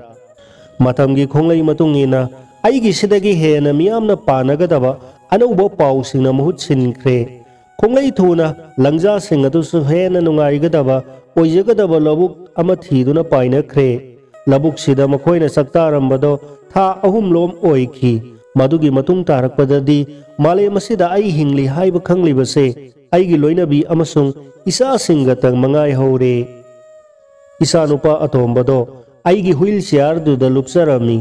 ꯃꯇꯝꯒꯤ ꯈꯣꯡꯂꯩ ꯃꯇꯨꯡ ꯏꯟꯅ ꯑꯩꯒꯤꯁꯤꯗꯒꯤ ꯍꯦꯟꯅ ꯃꯤꯌꯥꯝꯅ ꯄꯥꯅꯒꯗꯕ ꯑꯅꯧꯕ ꯄꯥꯎꯁꯤꯡꯅ ꯃꯍꯨꯠ ꯁꯤꯟꯈ꯭ꯔꯦ꯫ ꯈꯣꯡꯂꯩ ꯊꯨꯅ ꯂꯪꯖꯥꯁꯤꯡ ꯑꯗꯨꯁꯨ ꯍꯦꯟꯅ ꯅꯨꯡꯉꯥꯏꯒꯗꯕ ꯑꯣꯏꯖꯒꯗꯕ ꯂꯧꯕꯨꯛ ꯑꯃ ꯊꯤꯗꯨꯅ ꯄꯥꯏꯅꯈ꯭ꯔꯦ꯫ ꯂꯧꯕꯨꯛꯁꯤꯗ ꯃꯈꯣꯏꯅ ꯆꯥꯛꯇꯥꯔꯝꯕꯗꯣ ꯊꯥ ꯑꯍꯨꯝꯂꯣꯝ ꯑꯣꯏꯈꯤ꯫ ꯃꯗꯨꯒꯤ ꯃꯇꯨꯡ ꯇꯥꯔꯛꯄꯗꯗꯤ ꯃꯥꯂꯦꯝ ꯑꯁꯤꯗ ꯑꯩ ꯍꯤꯡꯂꯤ ꯍꯥꯏꯕ ꯈꯪꯂꯤꯕꯁꯦ ꯑꯩꯒꯤ ꯂꯣꯏꯅꯕꯤ ꯑꯃꯁꯨꯡ ꯏꯆꯥꯁꯤꯡꯒꯇꯪ ꯃꯉꯥꯏ ꯍꯧꯔꯦ꯫ ꯏꯆꯥꯅꯨꯄꯥ ꯑꯇꯣꯝꯕꯗꯣ ꯑꯩꯒꯤ ꯍꯨꯏꯜ ꯆꯤꯌꯥꯔꯗꯨꯗ ꯂꯨꯞꯆꯔꯝꯃꯤ꯫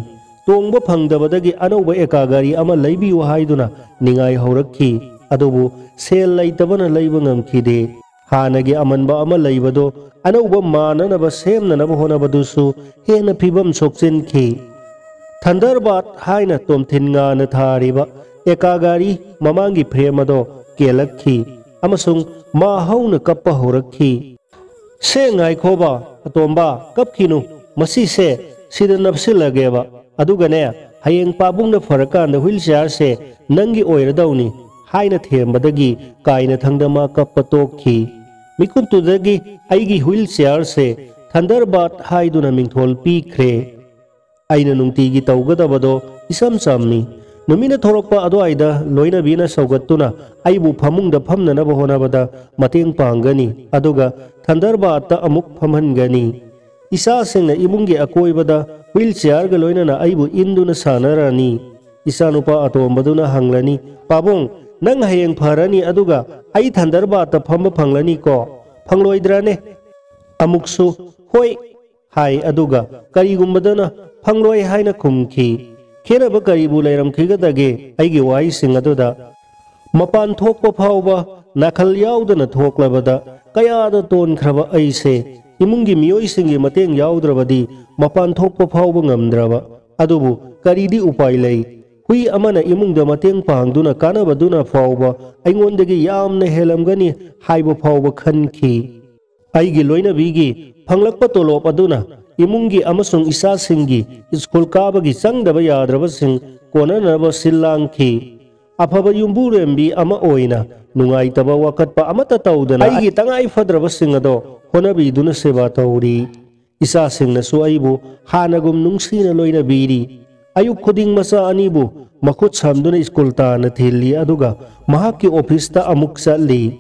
ꯇꯣꯡꯕ ꯐꯪꯗꯕꯗꯒꯤ ꯑꯅꯧꯕ ꯑꯦꯀꯥ ꯒꯥꯔꯤ ꯑꯃ ꯂꯩꯕꯤꯌꯨ ꯍꯥꯏꯗꯨꯅ ꯅꯤꯡꯉꯥꯏ ꯍꯧꯔꯛꯈꯤ꯫ ꯑꯗꯨꯕꯨ ꯁꯦꯜ ꯂꯩꯇꯕꯅ ꯂꯩꯕ ꯉꯝꯈꯤꯗꯦ꯫ ꯍꯥꯟꯅꯒꯤ ꯑꯃꯟꯕ ꯑꯃ ꯂꯩꯕꯗꯣ ꯑꯅꯧꯕ ꯃꯥꯟꯅꯅꯕ ꯁꯦꯝꯅꯅꯕ ꯍꯣꯠꯅꯕꯗꯨꯁꯨ ꯍꯦꯟꯅ ꯐꯤꯕꯝ ꯁꯣꯛꯆꯤꯟꯈꯤ꯫ ꯊꯟꯗꯔꯕꯥꯔꯠ ꯍꯥꯏꯅ ꯇꯣꯝꯊꯤꯟ ꯉꯥꯅ ꯊꯥꯔꯤꯕ ꯑꯦꯀꯥ ꯒꯥꯔꯤ ꯃꯃꯥꯡꯒꯤ ꯐ꯭ꯔꯦꯝ ꯑꯗꯣ ꯀꯦꯜꯂꯛꯈꯤ ꯑꯃꯁꯨꯡ ꯃꯥ ꯍꯧꯅ ꯀꯞꯄ ꯍꯧꯔꯛꯈꯤ꯫ "ꯁꯦ ꯉꯥꯏꯈꯣꯕ, ꯑꯇꯣꯝꯕ, ꯀꯞꯈꯤꯅꯨ꯫ ꯃꯁꯤꯁꯦ ꯁꯤꯗ ꯅꯞꯁꯤꯜꯂꯒꯦꯕ꯫ ꯑꯗꯨꯒꯅꯦ, ꯍꯌꯦꯡ ꯄꯥꯕꯨꯡꯅ ꯐꯔꯀꯥꯟꯗ ꯍꯨꯏꯜ ꯆꯤꯌꯥꯔꯁꯦ ꯅꯪꯒꯤ ꯑꯣꯏꯔꯗꯧꯅꯤ" ꯍꯥꯏꯅ ꯊꯦꯝꯕꯗꯒꯤ ꯀꯥꯏꯅꯊꯪꯗ ꯃꯥ ꯀꯞꯄ ꯇꯣꯛꯈꯤ꯫ ꯃꯤꯀꯨꯞꯇꯨꯗꯒꯤ ꯑꯩꯒꯤ ꯍꯨꯏꯜ ꯆꯤꯌꯥꯔꯁꯦ ꯊꯟꯗꯔꯕꯥꯔꯠ ꯍꯥꯏꯗꯨꯅ ꯃꯤꯡꯊꯣꯜ ꯄꯤꯈ꯭ꯔꯦ꯫ ꯑꯩꯅ ꯅꯨꯡꯇꯤꯒꯤ ꯇꯧꯒꯗꯕꯗꯣ ꯏꯆꯝ ꯆꯝꯃꯤ꯫ ꯅꯨꯃꯤꯠꯅ ꯊꯣꯔꯛꯄ ꯑꯗꯨꯋꯥꯏꯗ ꯂꯣꯏꯅꯕꯤꯅ ꯁꯧꯒꯠꯇꯨꯅ ꯑꯩꯕꯨ ꯐꯃꯨꯡꯗ ꯐꯝꯅꯅꯕ ꯍꯣꯠꯅꯕꯗ ꯃꯇꯦꯡ ꯄꯥꯡꯒꯅꯤ, ꯑꯗꯨꯒ ꯊꯟꯗꯔꯕꯥꯔꯠꯇ ꯑꯃꯨꯛ ꯐꯝꯍꯟꯒꯅꯤ꯫ ꯏꯆꯥꯁꯤꯡꯅ ꯏꯃꯨꯡꯒꯤ ꯑꯀꯣꯏꯕꯗ ꯍ꯭ꯋꯤꯜ ꯆꯤꯌꯥꯔꯒ ꯂꯣꯏꯅꯅ ꯑꯩꯕꯨ ꯏꯟꯗꯨꯅ ꯁꯥꯟꯅꯔꯅꯤ꯫ ꯏꯆꯥꯅꯨꯄꯥ ꯑꯇꯣꯝꯕꯗꯨꯅ ꯍꯪꯂꯅꯤ, "ꯄꯥꯕꯨꯡ, ꯅꯪ ꯍꯌꯦꯡ ꯐꯔꯅꯤ, ꯑꯗꯨꯒ ꯑꯩ ꯊꯟꯗꯔꯕꯥꯔꯠꯇ ꯐꯝꯕ ꯐꯪꯂꯅꯤꯀꯣ? ꯐꯪꯂꯣꯏꯗ꯭ꯔꯥꯅꯦ?" ꯑꯃꯨꯛꯁꯨ "ꯍꯣꯏ" ꯍꯥꯏ, ꯑꯗꯨꯒ ꯀꯔꯤꯒꯨꯝꯕꯗꯅ "ꯐꯪꯂꯣꯏ" ꯍꯥꯏꯅ ꯈꯨꯝꯈꯤ꯫ ꯈꯦꯠꯅꯕ ꯀꯔꯤꯕꯨ ꯂꯩꯔꯝꯈꯤꯒꯗꯒꯦ ꯑꯩꯒꯤ ꯋꯥꯍꯩꯁꯤꯡ ꯑꯗꯨꯗ? ꯃꯄꯥꯟ ꯊꯣꯛꯄ ꯐꯥꯎꯕ ꯅꯥꯈꯜ ꯌꯥꯎꯗꯅ ꯊꯣꯛꯂꯕꯗ ꯀꯌꯥꯗ ꯇꯣꯟꯈ꯭ꯔꯕ ꯑꯩꯁꯦ ꯏꯃꯨꯡꯒꯤ ꯃꯤꯑꯣꯏꯁꯤꯡꯒꯤ ꯃꯇꯦꯡ ꯌꯥꯎꯗ꯭ꯔꯕꯗꯤ ꯃꯄꯥꯟ ꯊꯣꯛꯄ ꯐꯥꯎꯕ ꯉꯝꯗ꯭ꯔꯕ꯫ ꯑꯗꯨꯕꯨ ꯀꯔꯤꯗꯤ ꯎꯄꯥꯏ ꯂꯩ? ꯍꯨꯏ ꯑꯃꯅ ꯏꯃꯨꯡꯗ ꯃꯇꯦꯡ ꯄꯥꯡꯗꯨꯅ ꯀꯥꯟꯅꯕꯗꯨꯅ ꯐꯥꯎꯕ ꯑꯩꯉꯣꯟꯗꯒꯤ ꯌꯥꯝꯅ ꯍꯦꯜꯂꯝꯒꯅꯤ ꯍꯥꯏꯕ ꯐꯥꯎꯕ ꯈꯟꯈꯤ꯫ ꯑꯩꯒꯤ ꯂꯣꯏꯅꯕꯤꯒꯤ ꯐꯪꯂꯛꯄ ꯇꯣꯂꯣꯞ ꯑꯗꯨꯅ ꯏꯃꯨꯡꯒꯤ ꯑꯃꯁꯨꯡ ꯏꯆꯥꯁꯤꯡꯒꯤ ꯁ꯭ꯀꯨꯜ ꯀꯥꯕꯒꯤ ꯆꯪꯗꯕ ꯌꯥꯗ꯭ꯔꯕꯁꯤꯡ ꯀꯣꯟꯅꯅꯕ ꯁꯤꯜ ꯂꯥꯡꯈꯤ꯫ ꯑꯐꯕ ꯌꯨꯝꯕꯨꯔꯦꯝꯕꯤ ꯑꯃ ꯑꯣꯏꯅ ꯅꯨꯡꯉꯥꯏꯇꯕ ꯋꯥꯀꯠꯄ ꯑꯃꯠꯇ ꯇꯧꯗꯅ ꯑꯩꯒꯤ ꯇꯉꯥꯏ ꯐꯗ꯭ꯔꯕꯁꯤꯡ ꯑꯗꯣ ꯍꯣꯠꯅꯕꯤꯗꯨꯅ ꯁꯦꯕꯥ ꯇꯧꯔꯤ꯫ ꯏꯆꯥꯁꯤꯡꯅꯁꯨ ꯑꯩꯕꯨ ꯍꯥꯟꯅꯒꯨꯝ ꯅꯨꯡꯁꯤꯅ ꯂꯣꯏꯅꯕꯤꯔꯤ꯫ ꯑꯌꯨꯛ ꯈꯨꯗꯤꯡ ꯃꯆꯥ ꯑꯅꯤꯕꯨ ꯃꯈꯨꯠ ꯁꯝꯗꯨꯅ ꯁ꯭ꯀꯨꯜ ꯇꯥꯟꯅ ꯊꯤꯜꯂꯤ, ꯑꯗꯨꯒ ꯃꯍꯥꯛꯀꯤ ꯑꯣꯐꯤꯁꯇ ꯑꯃꯨꯛ ꯆꯠꯂꯤ꯫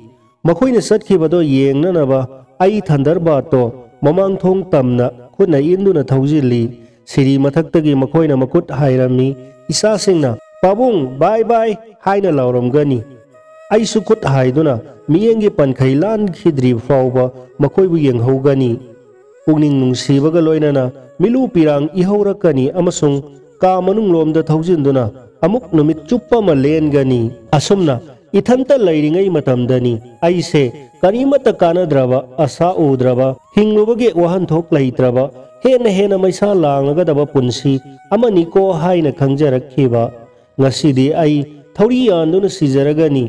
ꯃꯈꯣꯏꯅ ꯆꯠꯈꯤꯕꯗꯣ ꯌꯦꯡꯅꯅꯕ ꯑꯩ ꯊꯟꯗꯔꯕꯥꯔꯠꯇꯣ ꯃꯃꯥꯡ ꯊꯣꯡ ꯇꯝꯅ ꯈꯨꯠꯅ ꯏꯟꯗꯨꯅ ꯊꯧꯖꯤꯜꯂꯤ꯫ ꯁꯤꯔꯤ ꯃꯊꯛꯇꯒꯤ ꯃꯈꯣꯏꯅ ꯃꯈꯨꯠ ꯍꯥꯏꯔꯝꯃꯤ꯫ ꯏꯆꯥꯁꯤꯡꯅ, "ꯄꯥꯕꯨꯡ, ꯕꯥꯏ ꯕꯥꯏ" ꯍꯥꯏꯅ ꯂꯥꯎꯔꯝꯒꯅꯤ꯫ ꯑꯩꯁꯨ ꯈꯨꯠ ꯍꯥꯏꯗꯨꯅ ꯃꯤꯠꯌꯦꯡꯒꯤ ꯄꯟꯈꯩ ꯂꯥꯟꯈꯤꯗ꯭ꯔꯤ ꯐꯥꯎꯕ ꯃꯈꯣꯏꯕꯨ ꯌꯦꯡꯍꯧꯒꯅꯤ꯫ ꯄꯨꯛꯅꯤꯡ ꯅꯨꯡꯁꯤꯕꯒ ꯂꯣꯏꯅꯅ ꯃꯤꯂꯨ ꯄꯤꯔꯥꯡ ꯏꯍꯧꯔꯛꯀꯅꯤ ꯑꯃꯁꯨꯡ ꯀꯥ ꯃꯅꯨꯡꯂꯣꯝꯗ ꯊꯧꯖꯤꯟꯗꯨꯅ ꯑꯃꯨꯛ ꯅꯨꯃꯤꯠ ꯆꯨꯞꯄ ꯑꯃ ꯂꯦꯟꯒꯅꯤ꯫ ꯑꯁꯨꯝꯅ ꯏꯊꯟꯇ ꯂꯩꯔꯤꯉꯩ ꯃꯇꯝꯗꯅꯤ ꯑꯩꯁꯦ ꯀꯔꯤꯃꯠꯇ ꯀꯥꯟꯅꯗ꯭ꯔꯕ, ꯑꯁꯥ ꯎꯗ꯭ꯔꯕ, ꯍꯤꯡꯂꯨꯕꯒꯤ ꯋꯥꯍꯟꯊꯣꯛ ꯂꯩꯇ꯭ꯔꯕ, ꯍꯦꯟꯅ ꯍꯦꯟꯅ ꯃꯩꯁꯥ ꯂꯥꯡꯂꯒꯗꯕ ꯄꯨꯟꯁꯤ ꯑꯃꯅꯤꯀꯣ ꯍꯥꯏꯅ ꯈꯪꯖꯔꯛꯈꯤꯕ꯫ ꯉꯁꯤꯗꯤ ꯑꯩ ꯊꯧꯔꯤ ꯌꯥꯟꯗꯨꯅ ꯁꯤꯖꯔꯒꯅꯤ꯫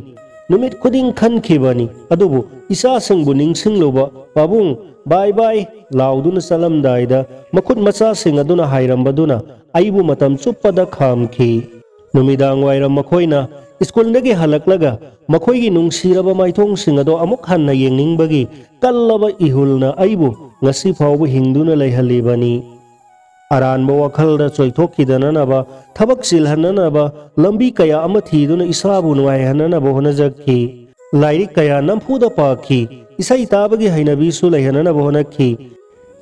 ꯅꯨꯃꯤꯠ ꯈꯨꯗꯤꯡ ꯈꯟꯈꯤꯕꯅꯤ, ꯑꯗꯨꯕꯨ ꯏꯆꯥꯁꯤꯡꯕꯨ ꯅꯤꯡꯁꯤꯡꯂꯨꯕ, "ꯄꯥꯕꯨꯡ, ꯕꯥꯏ ꯕꯥꯏ" ꯂꯥꯎꯗꯨꯅ ꯆꯠꯂꯝꯗꯥꯏꯗ ꯃꯈꯨꯠ ꯃꯆꯥꯁꯤꯡ ꯑꯗꯨꯅ ꯍꯥꯏꯔꯝꯕꯗꯨꯅ ꯑꯩꯕꯨ ꯃꯇꯝ ꯆꯨꯞꯄꯗ ꯈꯥꯝꯈꯤ꯫ ꯅꯨꯃꯤꯗꯥꯡ ꯋꯥꯏꯔꯝ ꯃꯈꯣꯏꯅ ꯁ꯭ꯀꯨꯜꯗꯒꯤ ꯍꯜꯂꯛꯂꯒ ꯃꯈꯣꯏꯒꯤ ꯅꯨꯡꯁꯤꯔꯕ ꯃꯥꯏꯊꯣꯡꯁꯤꯡ ꯑꯗꯣ ꯑꯃꯨꯛ ꯍꯟꯅ ꯌꯦꯡꯅꯤꯡꯕꯒꯤ ꯀꯜꯂꯕ ꯏꯍꯨꯜꯅ ꯑꯩꯕꯨ ꯉꯁꯤ ꯐꯥꯎꯕ ꯍꯤꯡꯗꯨꯅ ꯂꯩꯍꯜꯂꯤꯕꯅꯤ꯫ ꯑꯔꯥꯟꯕ ꯋꯥꯈꯜꯗ ꯆꯣꯏꯊꯣꯛꯈꯤꯗꯅꯅꯕ, ꯊꯕꯛ ꯆꯤꯜꯍꯟꯅꯅꯕ ꯂꯝꯕꯤ ꯀꯌꯥ ꯑꯃ ꯊꯤꯗꯨꯅ ꯏꯁꯥꯕꯨ ꯅꯨꯡꯉꯥꯏꯍꯟꯅꯅꯕ ꯍꯣꯠꯅꯖꯈꯤ꯫ ꯂꯥꯏꯔꯤꯛ ꯀꯌꯥ ꯅꯝꯐꯨꯗ ꯄꯥꯈꯤ, ꯏꯁꯩ ꯇꯥꯕꯒꯤ ꯍꯩꯅꯕꯤꯁꯨ ꯂꯩꯍꯟꯅꯅꯕ ꯍꯣꯠꯅꯈꯤ꯫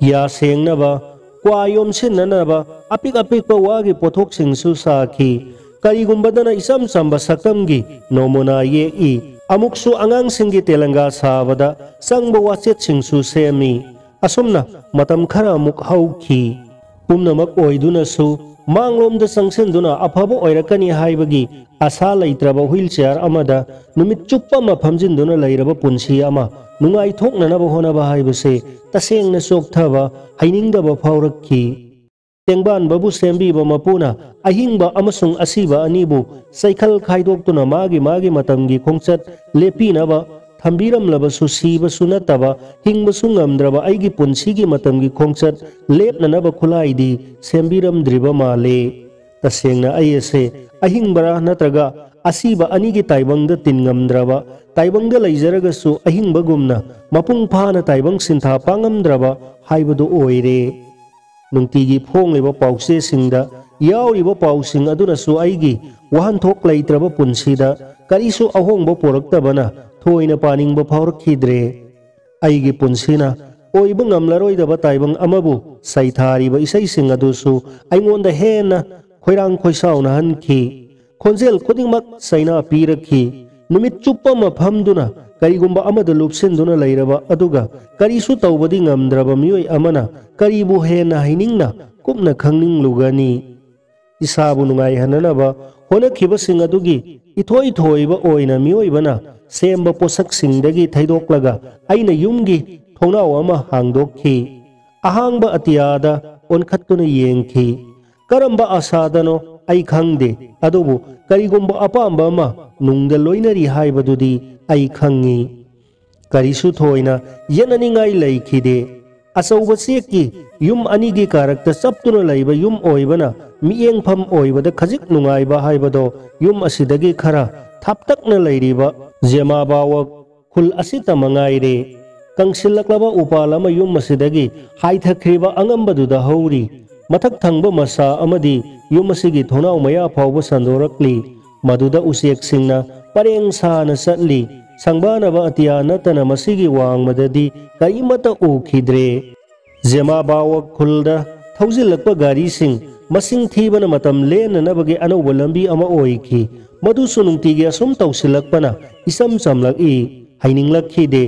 ꯌꯥ ꯁꯦꯡꯅꯕ, ꯀ꯭ꯋꯥ ꯌꯣꯝꯁꯤꯟꯅꯅꯕ ꯑꯄꯤꯛ ꯑꯄꯤꯛꯄ ꯋꯥꯒꯤ ꯄꯣꯠꯊꯣꯛꯁꯤꯡꯁꯨ ꯁꯥꯈꯤ꯫ ꯀꯔꯤꯒꯨꯝꯕꯗꯅ ꯏꯆꯝ ꯆꯝꯕ ꯁꯛꯇꯝꯒꯤ ꯅꯣꯃꯨꯅꯥ ꯌꯦꯛꯏ꯫ ꯑꯃꯨꯛꯁꯨ ꯑꯉꯥꯡꯁꯤꯡꯒꯤ ꯇꯦꯂꯪꯒꯥ ꯁꯥꯕꯗ ꯆꯪꯕ ꯋꯥꯆꯦꯠꯁꯤꯡꯁꯨ ꯁꯦꯝꯃꯤ꯫ ꯑꯁꯨꯝꯅ ꯃꯇꯝ ꯈꯔ ꯑꯃꯨꯛ ꯍꯧꯈꯤ꯫ ꯄꯨꯝꯅꯃꯛ ꯑꯣꯏꯗꯨꯅꯁꯨ ꯃꯥꯡꯂꯣꯝꯗ ꯆꯪꯁꯤꯟꯗꯨꯅ ꯑꯐꯕ ꯑꯣꯏꯔꯛꯀꯅꯤ ꯍꯥꯏꯕꯒꯤ ꯑꯁꯥ ꯂꯩꯇ꯭ꯔꯕ ꯍꯨꯏꯜ ꯆꯤꯌꯥꯔ ꯑꯃꯗ ꯅꯨꯃꯤꯠ ꯆꯨꯞꯄ ꯑꯃ ꯐꯝꯖꯤꯟꯗꯨꯅ ꯂꯩꯔꯕ ꯄꯨꯟꯁꯤ ꯑꯃ ꯅꯨꯡꯉꯥꯏꯊꯣꯛꯅꯅꯕ ꯍꯣꯠꯅꯕ ꯍꯥꯏꯕꯁꯦ ꯇꯁꯦꯡꯅ ꯆꯣꯛꯊꯕ, ꯍꯩꯅꯤꯡꯗꯕ ꯐꯥꯎꯔꯛꯈꯤ꯫ ꯇꯦꯡꯕꯥꯟꯕꯕꯨ ꯁꯦꯝꯕꯤꯕ ꯃꯄꯨꯅ ꯑꯍꯤꯡꯕ ꯑꯃꯁꯨꯡ ꯑꯁꯤꯕ ꯑꯅꯤꯕꯨ ꯆꯩꯈꯜ ꯈꯥꯏꯗꯣꯛꯇꯨꯅ ꯃꯥꯒꯤ ꯃꯥꯒꯤ ꯃꯇꯝꯒꯤ ꯈꯣꯡꯆꯠ ꯂꯦꯞꯄꯤꯅꯕ ꯊꯝꯕꯤꯔꯝꯂꯕꯁꯨ, ꯁꯤꯕꯁꯨ ꯅꯠꯇꯕ, ꯍꯤꯡꯕꯁꯨ ꯉꯝꯗ꯭ꯔꯕ ꯑꯩꯒꯤ ꯄꯨꯟꯁꯤꯒꯤ ꯃꯇꯝꯒꯤ ꯈꯣꯡꯆꯠ ꯂꯦꯞꯅꯅꯕ ꯈꯨꯠꯂꯥꯏꯗꯤ ꯁꯦꯝꯕꯤꯔꯝꯗ꯭ꯔꯤꯕ ꯃꯥꯜꯂꯦ꯫ ꯇꯁꯦꯡꯅ ꯑꯩ ꯑꯁꯦ ꯑꯍꯤꯡꯕꯔꯥ ꯅꯠꯇ꯭ꯔꯒ ꯑꯁꯤꯕ ꯑꯅꯤꯒꯤ ꯇꯥꯏꯕꯪꯗ ꯇꯤꯟꯉꯝꯗ꯭ꯔꯕ, ꯇꯥꯏꯕꯪꯗ ꯂꯩꯖꯔꯒꯁꯨ ꯑꯍꯤꯡꯕꯒꯨꯝꯅ ꯃꯄꯨꯡ ꯐꯥꯅ ꯇꯥꯏꯕꯪ ꯁꯤꯟꯊꯥ ꯄꯥꯡꯉꯝꯗ꯭ꯔꯕ ꯍꯥꯏꯕꯗꯨ ꯑꯣꯏꯔꯦ꯫ ꯅꯨꯡꯇꯤꯒꯤ ꯐꯣꯡꯂꯤꯕ ꯄꯥꯎꯆꯦꯁꯤꯡꯗ ꯌꯥꯎꯔꯤꯕ ꯄꯥꯎꯁꯤꯡ ꯑꯗꯨꯅꯁꯨ ꯑꯩꯒꯤ ꯋꯥꯍꯟꯊꯣꯛ ꯂꯩꯇ꯭ꯔꯕ ꯄꯨꯟꯁꯤꯗ ꯀꯔꯤꯁꯨ ꯑꯍꯣꯡꯕ ꯄꯨꯔꯛꯇꯕꯅ ꯊꯣꯏꯅ ꯄꯥꯅꯤꯡꯕ ꯐꯥꯎꯔꯛꯈꯤꯗ꯭ꯔꯦ꯫ ꯑꯩꯒꯤ ꯄꯨꯟꯁꯤꯅ ꯑꯣꯏꯕ ꯉꯝꯂꯔꯣꯏꯗꯕ ꯇꯥꯏꯕꯪ ꯑꯃꯕꯨ ꯁꯩꯊꯥꯔꯤꯕ ꯏꯁꯩꯁꯤꯡ ꯑꯗꯨꯁꯨ ꯑꯩꯉꯣꯟꯗ ꯍꯦꯟꯅ ꯈꯣꯏꯔꯥꯡ ꯈꯣꯏꯁꯥꯎꯅꯍꯟꯈꯤ꯫ ꯈꯣꯟꯖꯦꯜ ꯈꯨꯗꯤꯡꯃꯛ ꯆꯩꯅꯥ ꯄꯤꯔꯛꯈꯤ꯫ ꯅꯨꯃꯤꯠ ꯆꯨꯞꯄ ꯑꯃ ꯐꯝꯗꯨꯅ ꯀꯔꯤꯒꯨꯝꯕ ꯑꯃꯗ ꯂꯨꯞꯁꯤꯟꯗꯨꯅ ꯂꯩꯔꯕ ꯑꯗꯨꯒ ꯀꯔꯤꯁꯨ ꯇꯧꯕꯗꯤ ꯉꯝꯗ꯭ꯔꯕ ꯃꯤꯑꯣꯏ ꯑꯃꯅ ꯀꯔꯤꯕꯨ ꯍꯦꯟꯅ ꯍꯩꯅꯤꯡꯅ ꯀꯨꯞꯅ ꯈꯪꯅꯤꯡꯂꯨꯒꯅꯤ? ꯏꯁꯥꯕꯨ ꯅꯨꯡꯉꯥꯏꯍꯟꯅꯅꯕ ꯍꯣꯠꯅꯈꯤꯕꯁꯤꯡ ꯑꯗꯨꯒꯤ ꯏꯊꯣꯏ ꯊꯣꯏꯕ ꯑꯣꯏꯅ ꯃꯤꯑꯣꯏꯕꯅ ꯁꯦꯝꯕ ꯄꯣꯠꯁꯛꯁꯤꯡꯗꯒꯤ ꯊꯩꯗꯣꯛꯂꯒ ꯑꯩꯅ ꯌꯨꯝꯒꯤ ꯊꯣꯡꯅꯥꯎ ꯑꯃ ꯍꯥꯡꯗꯣꯛꯈꯤ꯫ ꯑꯍꯥꯡꯕ ꯑꯇꯤꯌꯥꯗ ꯑꯣꯟꯈꯠꯇꯨꯅ ꯌꯦꯡꯈꯤ꯫ ꯀꯔꯝꯕ ꯑꯁꯥꯗꯅꯣ ꯑꯩ ꯈꯪꯗꯦ, ꯑꯗꯨꯕꯨ ꯀꯔꯤꯒꯨꯝꯕ ꯑꯄꯥꯝꯕ ꯑꯃ ꯅꯨꯡꯗ ꯂꯣꯏꯅꯔꯤ ꯍꯥꯏꯕꯗꯨꯗꯤ ꯑꯩ ꯈꯪꯏ꯫ ꯀꯔꯤꯁꯨ ꯊꯣꯏꯅ ꯌꯦꯠꯅꯅꯤꯡꯉꯥꯏ ꯂꯩꯈꯤꯗꯦ꯫ ꯑꯆꯧꯕ ꯆꯦꯛꯀꯤ ꯌꯨꯝ ꯑꯅꯤꯒꯤ ꯀꯥꯔꯛꯇ ꯆꯞꯇꯨꯅ ꯂꯩꯕ ꯌꯨꯝ ꯑꯣꯏꯕꯅ ꯃꯤꯠꯌꯦꯡꯐꯝ ꯑꯣꯏꯕꯗ ꯈꯖꯤꯛ ꯅꯨꯡꯉꯥꯏꯕ ꯍꯥꯏꯕꯗꯣ ꯌꯨꯝ ꯑꯁꯤꯗꯒꯤ ꯈꯔ ꯊꯥꯞꯇꯛꯅ ꯂꯩꯔꯤꯕ ꯖꯦꯃꯥꯕꯥꯋ ꯈꯨꯜ ꯑꯁꯤꯇ ꯃꯉꯥꯏꯔꯦ꯫ ꯀꯪꯁꯤꯜꯂꯛꯂꯕ ꯎꯄꯥꯜ ꯑꯃ ꯌꯨꯝ ꯑꯁꯤꯗꯒꯤ ꯍꯥꯏꯊꯈ꯭ꯔꯤꯕ ꯑꯉꯝꯕꯗꯨꯗ ꯍꯧꯔꯤ꯫ ꯃꯊꯛ ꯊꯪꯕ ꯃꯁꯥ ꯑꯃꯗꯤ ꯌꯨꯝ ꯑꯁꯤꯒꯤ ꯊꯣꯡꯅꯥꯎ ꯃꯌꯥ ꯐꯥꯎꯕ ꯁꯟꯗꯣꯔꯛꯂꯤ꯫ ꯃꯗꯨꯗ ꯎꯆꯦꯛꯁꯤꯡꯅ ꯄꯔꯦꯡ ꯁꯥꯅ ꯆꯠꯂꯤ꯫ ꯁꯪꯕꯥꯅꯕ ꯑꯇꯤꯌꯥ ꯅꯠꯇꯅ ꯃꯁꯤꯒꯤ ꯋꯥꯡꯃꯗꯗꯤ ꯀꯔꯤꯃꯠꯇ ꯎꯈꯤꯗ꯭ꯔꯦ꯫ ꯖꯦꯃꯥꯕꯥꯋ ꯈꯨꯜꯗ ꯊꯧꯖꯤꯜꯂꯛꯄ ꯒꯥꯔꯤꯁꯤꯡ ꯃꯁꯤꯡ ꯊꯤꯕꯅ ꯃꯇꯝ ꯂꯦꯟꯅꯅꯕꯒꯤ ꯑꯅꯧꯕ ꯂꯝꯕꯤ ꯑꯃ ꯑꯣꯏꯈꯤ꯫ ꯃꯗꯨꯁꯨ ꯅꯨꯡꯇꯤꯒꯤ ꯑꯁꯨꯝ ꯇꯧꯁꯤꯜꯂꯛꯄꯅ ꯏꯆꯝ ꯆꯝꯂꯛꯏ꯫ ꯍꯩꯅꯤꯡꯂꯛꯈꯤꯗꯦ꯫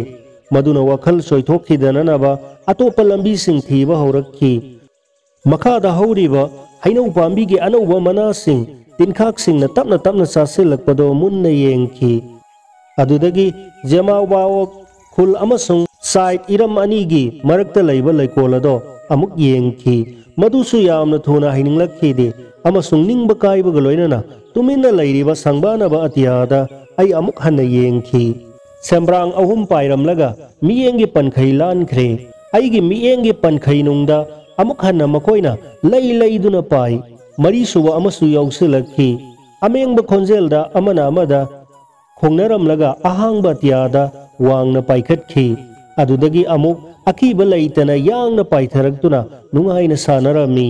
ꯃꯗꯨꯅ ꯋꯥꯈꯜ ꯆꯣꯏꯊꯣꯛꯈꯤꯗꯅꯅꯕ ꯑꯇꯣꯞꯄ ꯂꯝꯕꯤꯁꯤꯡ ꯊꯤꯕ ꯍꯧꯔꯛꯈꯤ꯫ ꯃꯈꯥꯗ ꯍꯧꯔꯤꯕ ꯍꯩꯅꯧ ꯄꯥꯝꯕꯤꯒꯤ ꯑꯅꯧꯕ ꯃꯅꯥꯁꯤꯡ ꯇꯤꯟꯈꯥꯛꯁꯤꯡꯅ ꯇꯞꯅ ꯇꯞꯅ ꯆꯥꯁꯤꯜꯂꯛꯄꯗꯣ ꯃꯨꯟꯅ ꯌꯦꯡꯈꯤ꯫ ꯑꯗꯨꯗꯒꯤ ꯖꯦꯃꯥꯎꯕꯥꯑꯣ ꯈꯨꯜ ꯑꯃꯁꯨꯡ ꯁꯥꯏꯠ ꯏꯔꯝ ꯑꯅꯤꯒꯤ ꯃꯔꯛꯇ ꯂꯩꯕ ꯂꯩꯀꯣꯜ ꯑꯗꯣ ꯑꯃꯨꯛ ꯌꯦꯡꯈꯤ꯫ ꯃꯗꯨꯁꯨ ꯌꯥꯝꯅ ꯊꯨꯅ ꯍꯩꯅꯤꯡꯂꯛꯈꯤꯗꯦ, ꯑꯃꯁꯨꯡ ꯅꯤꯡꯕ ꯀꯥꯏꯕꯒ ꯂꯣꯏꯅꯅ ꯇꯨꯃꯤꯟꯅ ꯂꯩꯔꯤꯕ ꯁꯪꯕꯥꯅꯕ ꯑꯇꯤꯌꯥꯗ ꯑꯩ ꯑꯃꯨꯛ ꯍꯟꯅ ꯌꯦꯡꯈꯤ꯫ ꯁꯦꯝꯕ꯭ꯔꯥꯡ ꯑꯍꯨꯝ ꯄꯥꯏꯔꯝꯂꯒ ꯃꯤꯠꯌꯦꯡꯒꯤ ꯄꯟꯈꯩ ꯂꯥꯟꯈ꯭ꯔꯦ꯫ ꯑꯩꯒꯤ ꯃꯤꯠꯌꯦꯡꯒꯤ ꯄꯟꯈꯩ ꯅꯨꯡꯗ ꯑꯃꯨꯛ ꯍꯟꯅ ꯃꯈꯣꯏꯅ ꯂꯩ ꯂꯩꯗꯨꯅ ꯄꯥꯏ꯫ ꯃꯔꯤꯁꯨꯕ ꯑꯃꯁꯨ ꯌꯥꯎꯁꯤꯜꯂꯛꯈꯤ꯫ ꯑꯃꯦꯡꯕ ꯈꯣꯟꯖꯦꯜꯗ ꯑꯃꯅ ꯑꯃꯗ ꯈꯣꯡꯅꯔꯝꯂꯒ ꯑꯍꯥꯡꯕ ꯑꯇꯤꯌꯥꯗ ꯋꯥꯡꯅ ꯄꯥꯏꯈꯠꯈꯤ꯫ ꯑꯗꯨꯗꯒꯤ ꯑꯃꯨꯛ ꯑꯀꯤꯕ ꯂꯩꯇꯅ ꯌꯥꯡꯅ ꯄꯥꯏꯊꯔꯛꯇꯨꯅ ꯅꯨꯡꯉꯥꯏꯅ ꯁꯥꯟꯅꯔꯝꯃꯤ꯫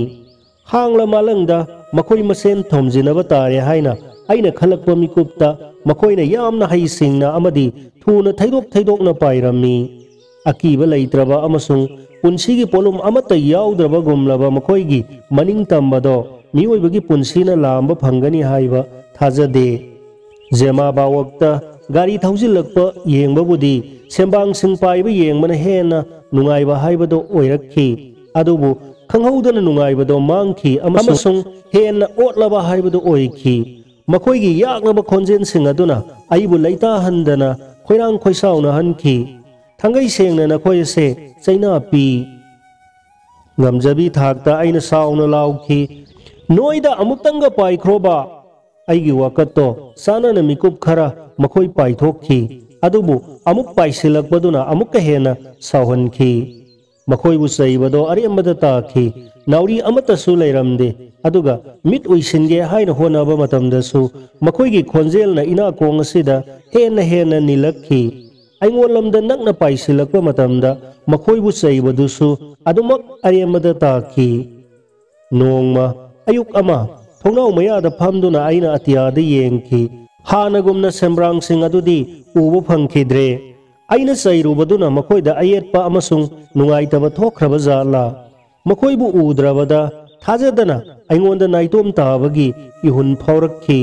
ꯍꯥꯡꯂ ꯃꯥꯂꯪꯗ ꯃꯈꯣꯏ ꯃꯁꯦꯟ ꯊꯣꯝꯖꯤꯟꯅꯕ ꯇꯥꯔꯦ ꯍꯥꯏꯅ ꯑꯩꯅ ꯈꯜꯂꯛꯄ ꯃꯤꯀꯨꯞꯇ ꯃꯈꯣꯏꯅ ꯌꯥꯝꯅ ꯍꯩꯁꯤꯡꯅ ꯑꯃꯗꯤ ꯊꯨꯅ ꯊꯩꯗꯣꯛ ꯊꯩꯗꯣꯛꯅ ꯄꯥꯏꯔꯝꯃꯤ꯫ ꯑꯀꯤꯕ ꯂꯩꯇ꯭ꯔꯕ ꯑꯃꯁꯨꯡ ꯄꯨꯟꯁꯤꯒꯤ ꯄꯣꯠꯂꯨꯝ ꯑꯃꯠꯇ ꯌꯥꯎꯗ꯭ꯔꯕꯒꯨꯝꯂꯕ ꯃꯈꯣꯏꯒꯤ ꯃꯅꯤꯡ ꯇꯝꯕꯗꯣ ꯃꯤꯑꯣꯏꯕꯒꯤ ꯄꯨꯟꯁꯤꯅ ꯂꯥꯝꯕ ꯐꯪꯒꯅꯤ ꯍꯥꯏꯕ ꯊꯥꯖꯗꯦ꯫ ꯖꯦꯃꯥꯕꯥꯋꯛꯇ ꯒꯥꯔꯤ ꯊꯧꯖꯤꯜꯂꯛꯄ ꯌꯦꯡꯕꯕꯨꯗꯤ ꯁꯦꯝꯕꯥꯡꯁꯤꯡ ꯄꯥꯏꯕ ꯌꯦꯡꯕꯅ ꯍꯦꯟꯅ ꯅꯨꯡꯉꯥꯏꯕ ꯍꯥꯏꯕꯗꯣ ꯑꯣꯏꯔꯛꯈꯤ꯫ ꯑꯗꯨꯕꯨ ꯈꯪꯍꯧꯗꯅ ꯅꯨꯡꯉꯥꯏꯕꯗꯣ ꯃꯥꯡꯈꯤ ꯑꯃꯁꯨꯡ ꯍꯦꯟꯅ ꯑꯣꯠꯂꯕ ꯍꯥꯏꯕꯗꯨ ꯑꯣꯏꯈꯤ꯫ ꯃꯈꯣꯏꯒꯤ ꯌꯥꯛꯂꯕ ꯈꯣꯟꯖꯦꯜꯁꯤꯡ ꯑꯗꯨꯅ ꯑꯩꯕꯨ ꯂꯩꯇꯥꯍꯟꯗꯅ ꯈꯣꯏꯔꯥꯡ ꯈꯣꯏꯁꯥꯎꯅꯍꯟꯈꯤ꯫ "ꯊꯥꯡꯒꯩ ꯁꯦꯡꯅ ꯅꯈꯣꯏ ꯑꯁꯦ ꯆꯩꯅꯥ ꯄꯤ!" ꯉꯝꯖꯕꯤ ꯊꯥꯛꯇ ꯑꯩꯅ ꯁꯥꯎꯅ ꯂꯥꯎꯈꯤ, "ꯅꯣꯏꯗ ꯑꯃꯨꯛꯇꯪꯒ ꯄꯥꯏꯈ꯭ꯔꯣꯕ!" ꯑꯩꯒꯤ ꯋꯥꯀꯠꯇꯣ ꯆꯥꯅꯅ ꯃꯤꯀꯨꯞ ꯈꯔ ꯃꯈꯣꯏ ꯄꯥꯏꯊꯣꯛꯈꯤ꯫ ꯑꯗꯨꯕꯨ ꯑꯃꯨꯛ ꯄꯥꯏꯁꯤꯜꯂꯛꯄꯗꯨꯅ ꯑꯃꯨꯛꯀ ꯍꯦꯟꯅ ꯁꯥꯎꯍꯟꯈꯤ꯫ ꯃꯈꯣꯏꯕꯨ ꯆꯩꯕꯗꯣ ꯑꯔꯦꯝꯕꯗ ꯇꯥꯈꯤ꯫ ꯅꯥꯎꯔꯤ ꯑꯃꯠꯇꯁꯨ ꯂꯩꯔꯝꯗꯦ꯫ ꯑꯗꯨꯒ ꯃꯤꯠ ꯎꯏꯁꯤꯟꯒꯦ ꯍꯥꯏꯅ ꯍꯣꯠꯅꯕ ꯃꯇꯝꯗꯁꯨ ꯃꯈꯣꯏꯒꯤ ꯈꯣꯟꯖꯦꯜꯅ ꯏꯅꯥꯀꯣꯡ ꯑꯁꯤꯗ ꯍꯦꯟꯅ ꯍꯦꯟꯅ ꯅꯤꯜꯂꯛꯈꯤ꯫ ꯑꯩꯉꯣꯟꯂꯣꯝꯗ ꯅꯛꯅ ꯄꯥꯏꯁꯤꯜꯂꯛꯄ ꯃꯇꯝꯗ ꯃꯈꯣꯏꯕꯨ ꯆꯩꯕꯗꯨꯁꯨ ꯑꯗꯨꯃꯛ ꯑꯔꯦꯝꯕꯗ ꯇꯥꯈꯤ꯫ ꯅꯣꯡꯃ ꯑꯌꯨꯛ ꯑꯃ ꯊꯣꯡꯅꯥꯎ ꯃꯌꯥꯗ ꯐꯝꯗꯨꯅ ꯑꯩꯅ ꯑꯇꯤꯌꯥꯗ ꯌꯦꯡꯈꯤ꯫ ꯍꯥꯟꯅꯒꯨꯝꯅ ꯁꯦꯝꯕ꯭ꯔꯥꯡꯁꯤꯡ ꯑꯗꯨꯗꯤ ꯎꯕ ꯐꯪꯈꯤꯗ꯭ꯔꯦ꯫ ꯑꯩꯅ ꯆꯩꯔꯨꯕꯗꯨꯅ ꯃꯈꯣꯏꯗ ꯑꯌꯦꯠꯄ ꯑꯃꯁꯨꯡ ꯅꯨꯡꯉꯥꯏꯇꯕ ꯊꯣꯛꯈ꯭ꯔꯕ ꯖꯥꯠꯂꯥ? ꯃꯈꯣꯏꯕꯨ ꯎꯗ꯭ꯔꯕꯗ ꯊꯥꯖꯗꯅ ꯑꯩꯉꯣꯟꯗ ꯅꯥꯏꯇꯣꯝ ꯇꯥꯕꯒꯤ ꯏꯍꯨꯟ ꯐꯥꯎꯔꯛꯈꯤ꯫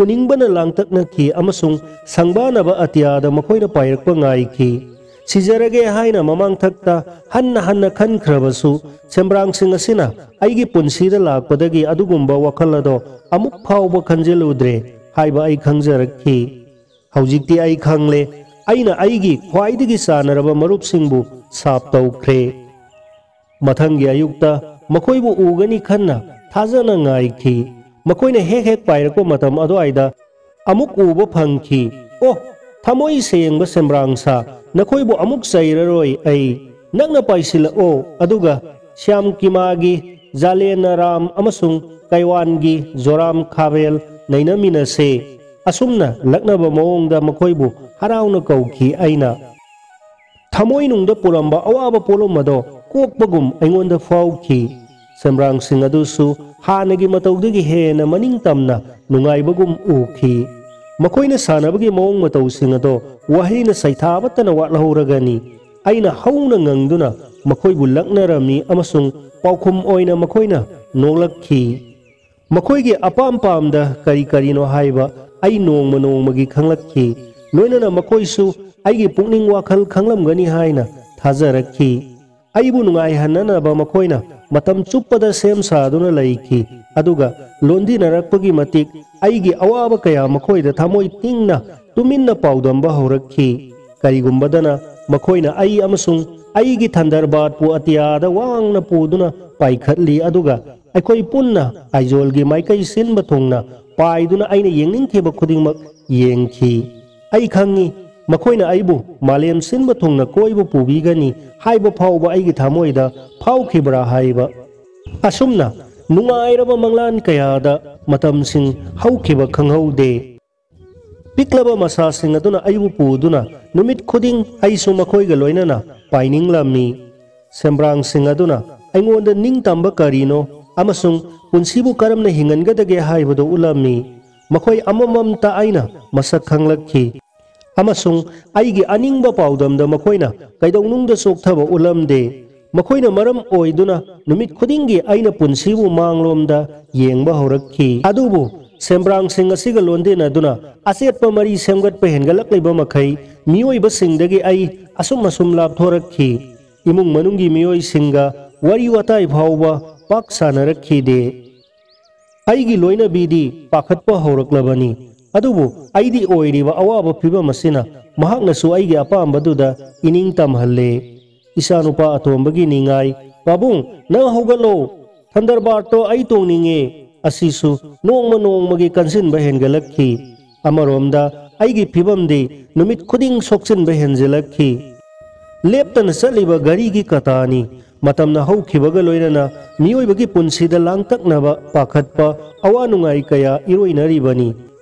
ꯎꯅꯤꯡꯕꯅ ꯂꯥꯡꯇꯛꯅꯈꯤ ꯑꯃꯁꯨꯡ ꯁꯪꯕꯥꯅꯕ ꯑꯇꯤꯌꯥꯗ ꯃꯈꯣꯏꯅ ꯄꯥꯏꯔꯛꯄ ꯉꯥꯏꯈꯤ꯫ ꯁꯤꯖꯔꯒꯦ ꯍꯥꯏꯅ ꯃꯃꯥꯡꯊꯛꯇ ꯍꯟꯅ ꯍꯟꯅ ꯈꯟꯈ꯭ꯔꯕꯁꯨ, ꯁꯦꯝꯕ꯭ꯔꯥꯡꯁꯤꯡ ꯑꯁꯤꯅ ꯑꯩꯒꯤ ꯄꯨꯟꯁꯤꯗ ꯂꯥꯛꯄꯗꯒꯤ ꯑꯗꯨꯒꯨꯝꯕ ꯋꯥꯈꯜ ꯑꯗꯣ ꯑꯃꯨꯛ ꯐꯥꯎꯕ ꯈꯟꯖꯤꯜꯂꯨꯗ꯭ꯔꯦ ꯍꯥꯏꯕ ꯑꯩ ꯈꯪꯖꯔꯛꯈꯤ꯫ ꯍꯧꯖꯤꯛꯇꯤ ꯑꯩ ꯈꯪꯂꯦ, ꯑꯩꯅ ꯑꯩꯒꯤ ꯈ꯭ꯋꯥꯏꯗꯒꯤ ꯆꯥꯟꯅꯔꯕ ꯃꯔꯨꯞꯁꯤꯡꯕꯨ ꯁꯥꯞ ꯇꯧꯈ꯭ꯔꯦ꯫ ꯃꯊꯪꯒꯤ ꯑꯌꯨꯛꯇ ꯃꯈꯣꯏꯕꯨ ꯎꯒꯅꯤ ꯈꯟꯅ ꯊꯥꯖꯅ ꯉꯥꯏꯈꯤ꯫ ꯃꯈꯣꯏꯅ ꯍꯦꯛ ꯍꯦꯛ ꯄꯥꯏꯔꯛꯄ ꯃꯇꯝ ꯑꯗꯨꯋꯥꯏꯗ ꯑꯃꯨꯛ ꯎꯕ ꯐꯪꯈꯤ꯫ "ꯑꯣ, ꯊꯃꯣꯏ ꯁꯦꯡꯕ ꯁꯦꯝꯕ꯭ꯔꯥꯡꯁꯥ, ꯅꯈꯣꯏꯕꯨ ꯑꯃꯨꯛ ꯆꯩꯔꯔꯣꯏ ꯑꯩ꯫ ꯅꯛꯅ ꯄꯥꯏꯁꯤꯜꯂꯛꯑꯣ, ꯑꯗꯨꯒ ꯁ꯭ꯌꯥꯝ ꯀꯤꯃꯥꯒꯤ, ꯖꯥꯂꯦꯅ ꯔꯥꯝ ꯑꯃꯁꯨꯡ ꯀꯩꯋꯥꯟꯒꯤ ꯖꯣꯔꯥꯝ ꯈꯥꯕꯦꯜ ꯅꯩꯅꯃꯤꯟꯅꯁꯦ꯫" ꯑꯁꯨꯝꯅ ꯂꯛꯅꯕ ꯃꯑꯣꯡꯗ ꯃꯈꯣꯏꯕꯨ ꯍꯔꯥꯎꯅ ꯀꯧꯈꯤ ꯑꯩꯅ꯫ ꯊꯃꯣꯏꯅꯨꯡꯗ ꯄꯨꯔꯝꯕ ꯑꯋꯥꯕ ꯄꯣꯠꯂꯨꯝ ꯑꯗꯣ ꯀꯣꯛꯄꯒꯨꯝ ꯑꯩꯉꯣꯟꯗ ꯐꯥꯎꯈꯤ꯫ ꯁꯦꯝꯕ꯭ꯔꯥꯡꯁꯤꯡ ꯑꯗꯨꯁꯨ ꯍꯥꯟꯅꯒꯤ ꯃꯇꯧꯗꯒꯤ ꯍꯦꯟꯅ ꯃꯅꯤꯡ ꯇꯝꯅ ꯅꯨꯡꯉꯥꯏꯕꯒꯨꯝ ꯎꯈꯤ꯫ ꯃꯈꯣꯏꯅ ꯁꯥꯟꯅꯕꯒꯤ ꯃꯑꯣꯡ ꯃꯇꯧꯁꯤꯡ ꯑꯗꯣ ꯋꯥꯍꯩꯅ ꯁꯩꯊꯥꯕꯇꯅ ꯋꯥꯠꯍꯧꯔꯒꯅꯤ꯫ ꯑꯩꯅ ꯍꯧꯅ ꯉꯪꯗꯨꯅ ꯃꯈꯣꯏꯕꯨ ꯂꯛꯅꯔꯝꯃꯤ ꯑꯃꯁꯨꯡ ꯄꯥꯎꯈꯨꯝ ꯑꯣꯏꯅ ꯃꯈꯣꯏꯅ ꯅꯣꯛꯂꯛꯈꯤ꯫ ꯃꯈꯣꯏꯒꯤ ꯑꯄꯥꯝ ꯄꯥꯝꯗ ꯀꯔꯤ ꯀꯔꯤꯅꯣ ꯍꯥꯏꯕ ꯑꯩ ꯅꯣꯡꯃ ꯅꯣꯡꯃꯒꯤ ꯈꯪꯂꯛꯈꯤ꯫ ꯂꯣꯏꯅꯅ ꯃꯈꯣꯏꯁꯨ ꯑꯩꯒꯤ ꯄꯨꯛꯅꯤꯡ ꯋꯥꯈꯜ ꯈꯪꯂꯝꯒꯅꯤ ꯍꯥꯏꯅ ꯊꯥꯖꯔꯛꯈꯤ꯫ ꯑꯩꯕꯨ ꯅꯨꯡꯉꯥꯏꯍꯟꯅꯅꯕ ꯃꯈꯣꯏꯅ ꯃꯇꯝ ꯆꯨꯞꯄꯗ ꯁꯦꯝ ꯁꯥꯗꯨꯅ ꯂꯩꯈꯤ, ꯑꯗꯨꯒ ꯂꯣꯟꯗꯤꯟꯅꯔꯛꯄꯒꯤ ꯃꯇꯤꯛ ꯑꯩꯒꯤ ꯑꯋꯥꯕ ꯀꯌꯥ ꯃꯈꯣꯏꯗ ꯊꯃꯣꯏ ꯇꯤꯡꯅ ꯇꯨꯃꯤꯟꯅ ꯄꯥꯎꯗꯝꯕ ꯍꯧꯔꯛꯈꯤ꯫ ꯀꯔꯤꯒꯨꯝꯕꯗꯅ ꯃꯈꯣꯏꯅ ꯑꯩ ꯑꯃꯁꯨꯡ ꯑꯩꯒꯤ ꯊꯟꯗꯔꯕꯥꯠꯄꯨ ꯑꯇꯤꯌꯥꯗ ꯋꯥꯡꯅ ꯄꯨꯗꯨꯅ ꯄꯥꯏꯈꯠꯂꯤ, ꯑꯗꯨꯒ ꯑꯩꯈꯣꯏ ꯄꯨꯟꯅ ꯑꯥꯏꯖꯣꯜꯒꯤ ꯃꯥꯏꯀꯩ ꯁꯤꯟꯕ ꯊꯨꯡꯅ ꯄꯥꯏꯗꯨꯅ ꯑꯩꯅ ꯌꯦꯡꯅꯤꯡꯈꯤꯕ ꯈꯨꯗꯤꯡꯃꯛ ꯌꯦꯡꯈꯤ꯫ ꯑꯩ ꯈꯪꯏ, ꯃꯈꯣꯏꯅ ꯑꯩꯕꯨ ꯃꯥꯂꯦꯝ ꯁꯤꯟꯕ ꯊꯨꯡꯅ ꯀꯣꯏꯕ ꯄꯨꯕꯤꯒꯅꯤ ꯍꯥꯏꯕ ꯐꯥꯎꯕ ꯑꯩꯒꯤ ꯊꯃꯣꯏꯗ ꯐꯥꯎꯈꯤꯕ꯭ꯔꯥ ꯍꯥꯏꯕ꯫ ꯑꯁꯨꯝꯅ ꯅꯨꯡꯉꯥꯏꯔꯕ ꯃꯪꯂꯥꯟ ꯀꯌꯥꯗ ꯃꯇꯝꯁꯤꯡ ꯍꯧꯈꯤꯕ ꯈꯪꯍꯧꯗꯦ꯫ ꯄꯤꯛꯂꯕ ꯃꯁꯥꯁꯤꯡ ꯑꯗꯨꯅ ꯑꯩꯕꯨ ꯄꯨꯗꯨꯅ ꯅꯨꯃꯤꯠ ꯈꯨꯗꯤꯡ ꯑꯩꯁꯨ ꯃꯈꯣꯏꯒ ꯂꯣꯏꯅꯅ ꯄꯥꯏꯅꯤꯡꯂꯝꯃꯤ꯫ ꯁꯦꯝꯕ꯭ꯔꯥꯡꯁꯤꯡ ꯑꯗꯨꯅ ꯑꯩꯉꯣꯟꯗ ꯅꯤꯡꯇꯝꯕ ꯀꯔꯤꯅꯣ ꯑꯃꯁꯨꯡ ꯄꯨꯟꯁꯤꯕꯨ ꯀꯔꯝꯅ ꯍꯤꯡꯍꯟꯒꯗꯒꯦ ꯍꯥꯏꯕꯗꯨ ꯎꯠꯂꯝꯃꯤ꯫ ꯃꯈꯣꯏ ꯑꯃꯃꯝꯇ ꯑꯩꯅ ꯃꯁꯛ ꯈꯪꯂꯛꯈꯤ, ꯑꯃꯁꯨꯡ ꯑꯩꯒꯤ ꯑꯅꯤꯡꯕ ꯄꯥꯎꯗꯝꯗ ꯃꯈꯣꯏꯅ ꯀꯩꯗꯧꯅꯨꯡꯗ ꯆꯣꯛꯊꯕ ꯎꯠꯂꯝꯗꯦ꯫ ꯃꯈꯣꯏꯅ ꯃꯔꯝ ꯑꯣꯏꯗꯨꯅ ꯅꯨꯃꯤꯠ ꯈꯨꯗꯤꯡꯒꯤ ꯑꯩꯅ ꯄꯨꯟꯁꯤꯕꯨ ꯃꯥꯡꯂꯣꯝꯗ ꯌꯦꯡꯕ ꯍꯧꯔꯛꯈꯤ꯫ ꯑꯗꯨꯕꯨ ꯁꯦꯝꯕ꯭ꯔꯥꯡꯁꯤꯡ ꯑꯁꯤꯒ ꯂꯣꯟꯗꯤꯟꯅꯗꯨꯅ ꯑꯆꯦꯠꯄ ꯃꯔꯤ ꯁꯦꯝꯒꯠꯄ ꯍꯦꯟꯒꯠꯂꯛꯂꯤꯕ ꯃꯈꯩ, ꯃꯤꯑꯣꯏꯕꯁꯤꯡꯗꯒꯤ ꯑꯩ ꯑꯁꯨꯝ ꯑꯁꯨꯝ ꯂꯥꯞꯊꯣꯔꯛꯈꯤ꯫ ꯏꯃꯨꯡ ꯃꯅꯨꯡꯒꯤ ꯃꯤꯑꯣꯏꯁꯤꯡꯒ ꯋꯥꯔꯤ ꯋꯥꯇꯥꯏ ꯐꯥꯎꯕ ꯄꯥꯛ ꯁꯥꯟꯅꯔꯛꯈꯤꯗꯦ꯫ ꯑꯩꯒꯤ ꯂꯣꯏꯅꯕꯤꯗꯤ ꯄꯥꯈꯠꯄ ꯍꯧꯔꯛꯂꯕꯅꯤ, ꯑꯗꯨꯕꯨ ꯑꯩꯗꯤ ꯑꯣꯏꯔꯤꯕ ꯑꯋꯥꯕ ꯐꯤꯚꯝ ꯑꯁꯤꯅ ꯃꯍꯥꯛꯅꯁꯨ ꯑꯩꯒꯤ ꯑꯄꯥꯝꯕꯗꯨꯗ ꯏꯅꯤꯡ ꯇꯝꯍꯜꯂꯦ꯫ ꯏꯆꯥꯅꯨꯄꯥ ꯑꯇꯣꯝꯕꯒꯤ ꯅꯤꯡꯉꯥꯏ, "ꯄꯥꯕꯨꯡ, ꯅꯪ ꯍꯧꯒꯠꯂꯣ, ꯊꯟꯗꯔꯕꯥꯔꯠꯇꯣ ꯑꯩ ꯇꯣꯡꯅꯤꯡꯉꯦ" ꯑꯁꯤꯁꯨ ꯅꯣꯡꯃ ꯅꯣꯡꯃꯒꯤ ꯀꯟꯁꯤꯟꯕ ꯍꯦꯟꯒꯠꯂꯛꯈꯤ꯫ ꯑꯃꯔꯣꯝꯗ ꯑꯩꯒꯤ ꯐꯤꯚꯝꯗꯤ ꯅꯨꯃꯤꯠ ꯈꯨꯗꯤꯡ ꯁꯣꯛꯆꯤꯟꯕ ꯍꯦꯟꯖꯤꯜꯂꯛꯈꯤ꯫ ꯂꯦꯞꯇꯅ ꯆꯠꯂꯤꯕ ꯘꯔꯤꯒꯤ ꯀꯇꯥꯅꯤ꯫ ꯃꯇꯝꯅ ꯍꯧꯈꯤꯕꯒ ꯂꯣꯏꯅꯅ ꯃꯤꯑꯣꯏꯕꯒꯤ ꯄꯨꯟꯁꯤꯗ ꯂꯥꯡꯇꯛꯅꯕ, ꯄꯥꯈꯠꯄ, ꯑꯋꯥ ꯅꯨꯡꯉꯥꯏ ꯀꯌꯥ ꯏꯔꯣꯏꯅꯔꯤꯕꯅꯤ꯫